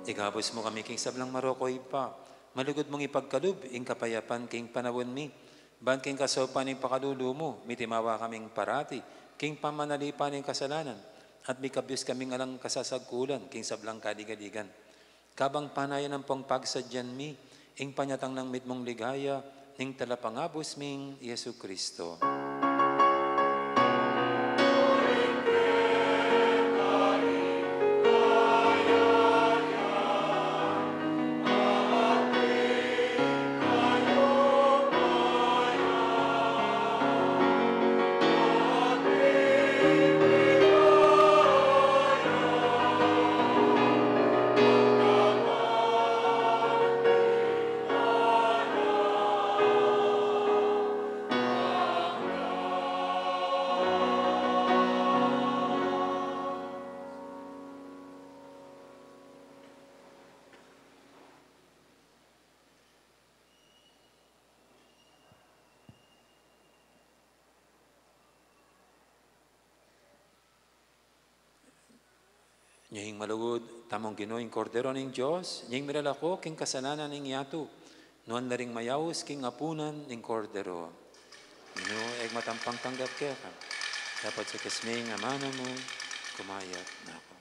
Ikabus mu kami king sablang marok, O Ibpa, malugud mung ipagkalub ing kapayapan king panaun mi, ban king kasaupan ning pakalulu mu, mitimawa kaming parati king pamanalipan ning kasalanan, at mikabyus kaming alang kasasagkulan king sablang kaligaligan. Kabang panayan ampong pagsadyan mi ing panyatang nang mitmung ligaya ning Talapangabus ming Jesucristo. Inyang malugud tamung Ginu, ing Kordero ning Dios, inyang milalako king kasalanan ning yatu, nuan la ring mayaus king apunan ning Kordero. Ginu, e ku matampang tanggap keka, dapot sa king amanu mu, kumayap na ku.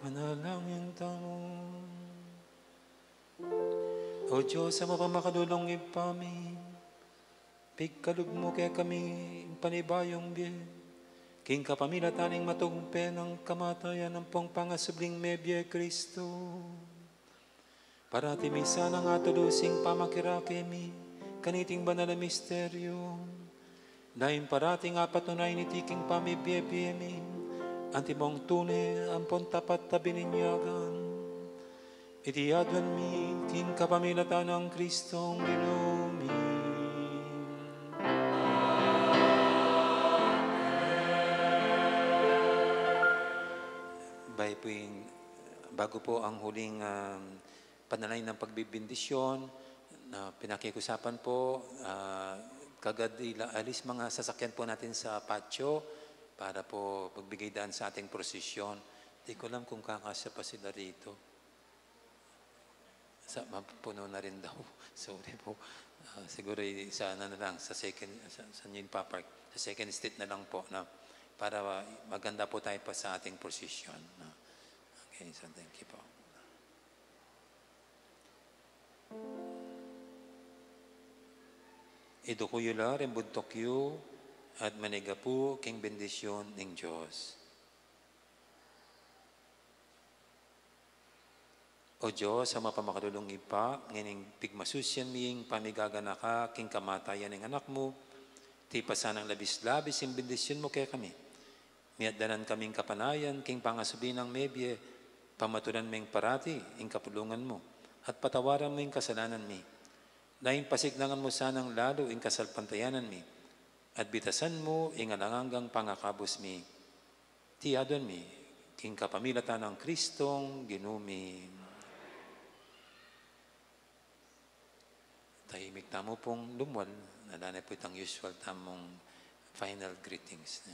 Manalangin tamu. O Dios, a mapamakalulung Ibpa mi, pigkalub mu kekami ing panibayung bie, king kapamilatan ning matugpe nang kamatayan ampong pangasubling mebie Kristo. Parati mi sanang atulusi ing pamakirake mi kaniting banal a misteryo, dayang parati nang patunay niti king pamibie-bie mi, antimong tune ampon tapat a bininyagan. Iti aduan mi king kapamilatan nang Kristong Ginu mi. Bayu pu ing, bago po ang huling, um, panalangin ng pagbibindisyon na pinakiusapan po, ah, kagad ila-, alis mga sasakyan po natin sa patio para po magbigay daan sa ating prosesyon. Di ko alam kung kakasya pa sila rito. Sa, mapuno na rin daw. Sorry po. Ah, siguro i-, sa ano na lang, sa second, sa, sa inyo ipapark, sa second street na lang po, no? Para maganda po tayo pa sa ating prosesyon, no? Okay, so thank you po. Iduku yu la ring buntuk yu at manigapu king bendisyon ning Dios. O Dios, a mapamakalulung Ibpa, ngening pigmasusyan mi ing pamigaganaka king kamatayan ning Anak mu, tipasan nang labis-labis ing bendisyon mu kekami. Miatdanan kaming kapanayan king pangasubli nang mebie, pamatulan ming parati ing kapulungan mu, at patawaran mu ing kasalanan mi. Dayang pasiglangan mu sanang lalu ing kasalpantayanan mi, at bitasan mu ing alang anggang pangakabus mi. Iti aduan mi king kapamilatan nang Kristong Ginu mi. Tahimik tamu pung lumual, ala na pu itang usual tamung final greetings.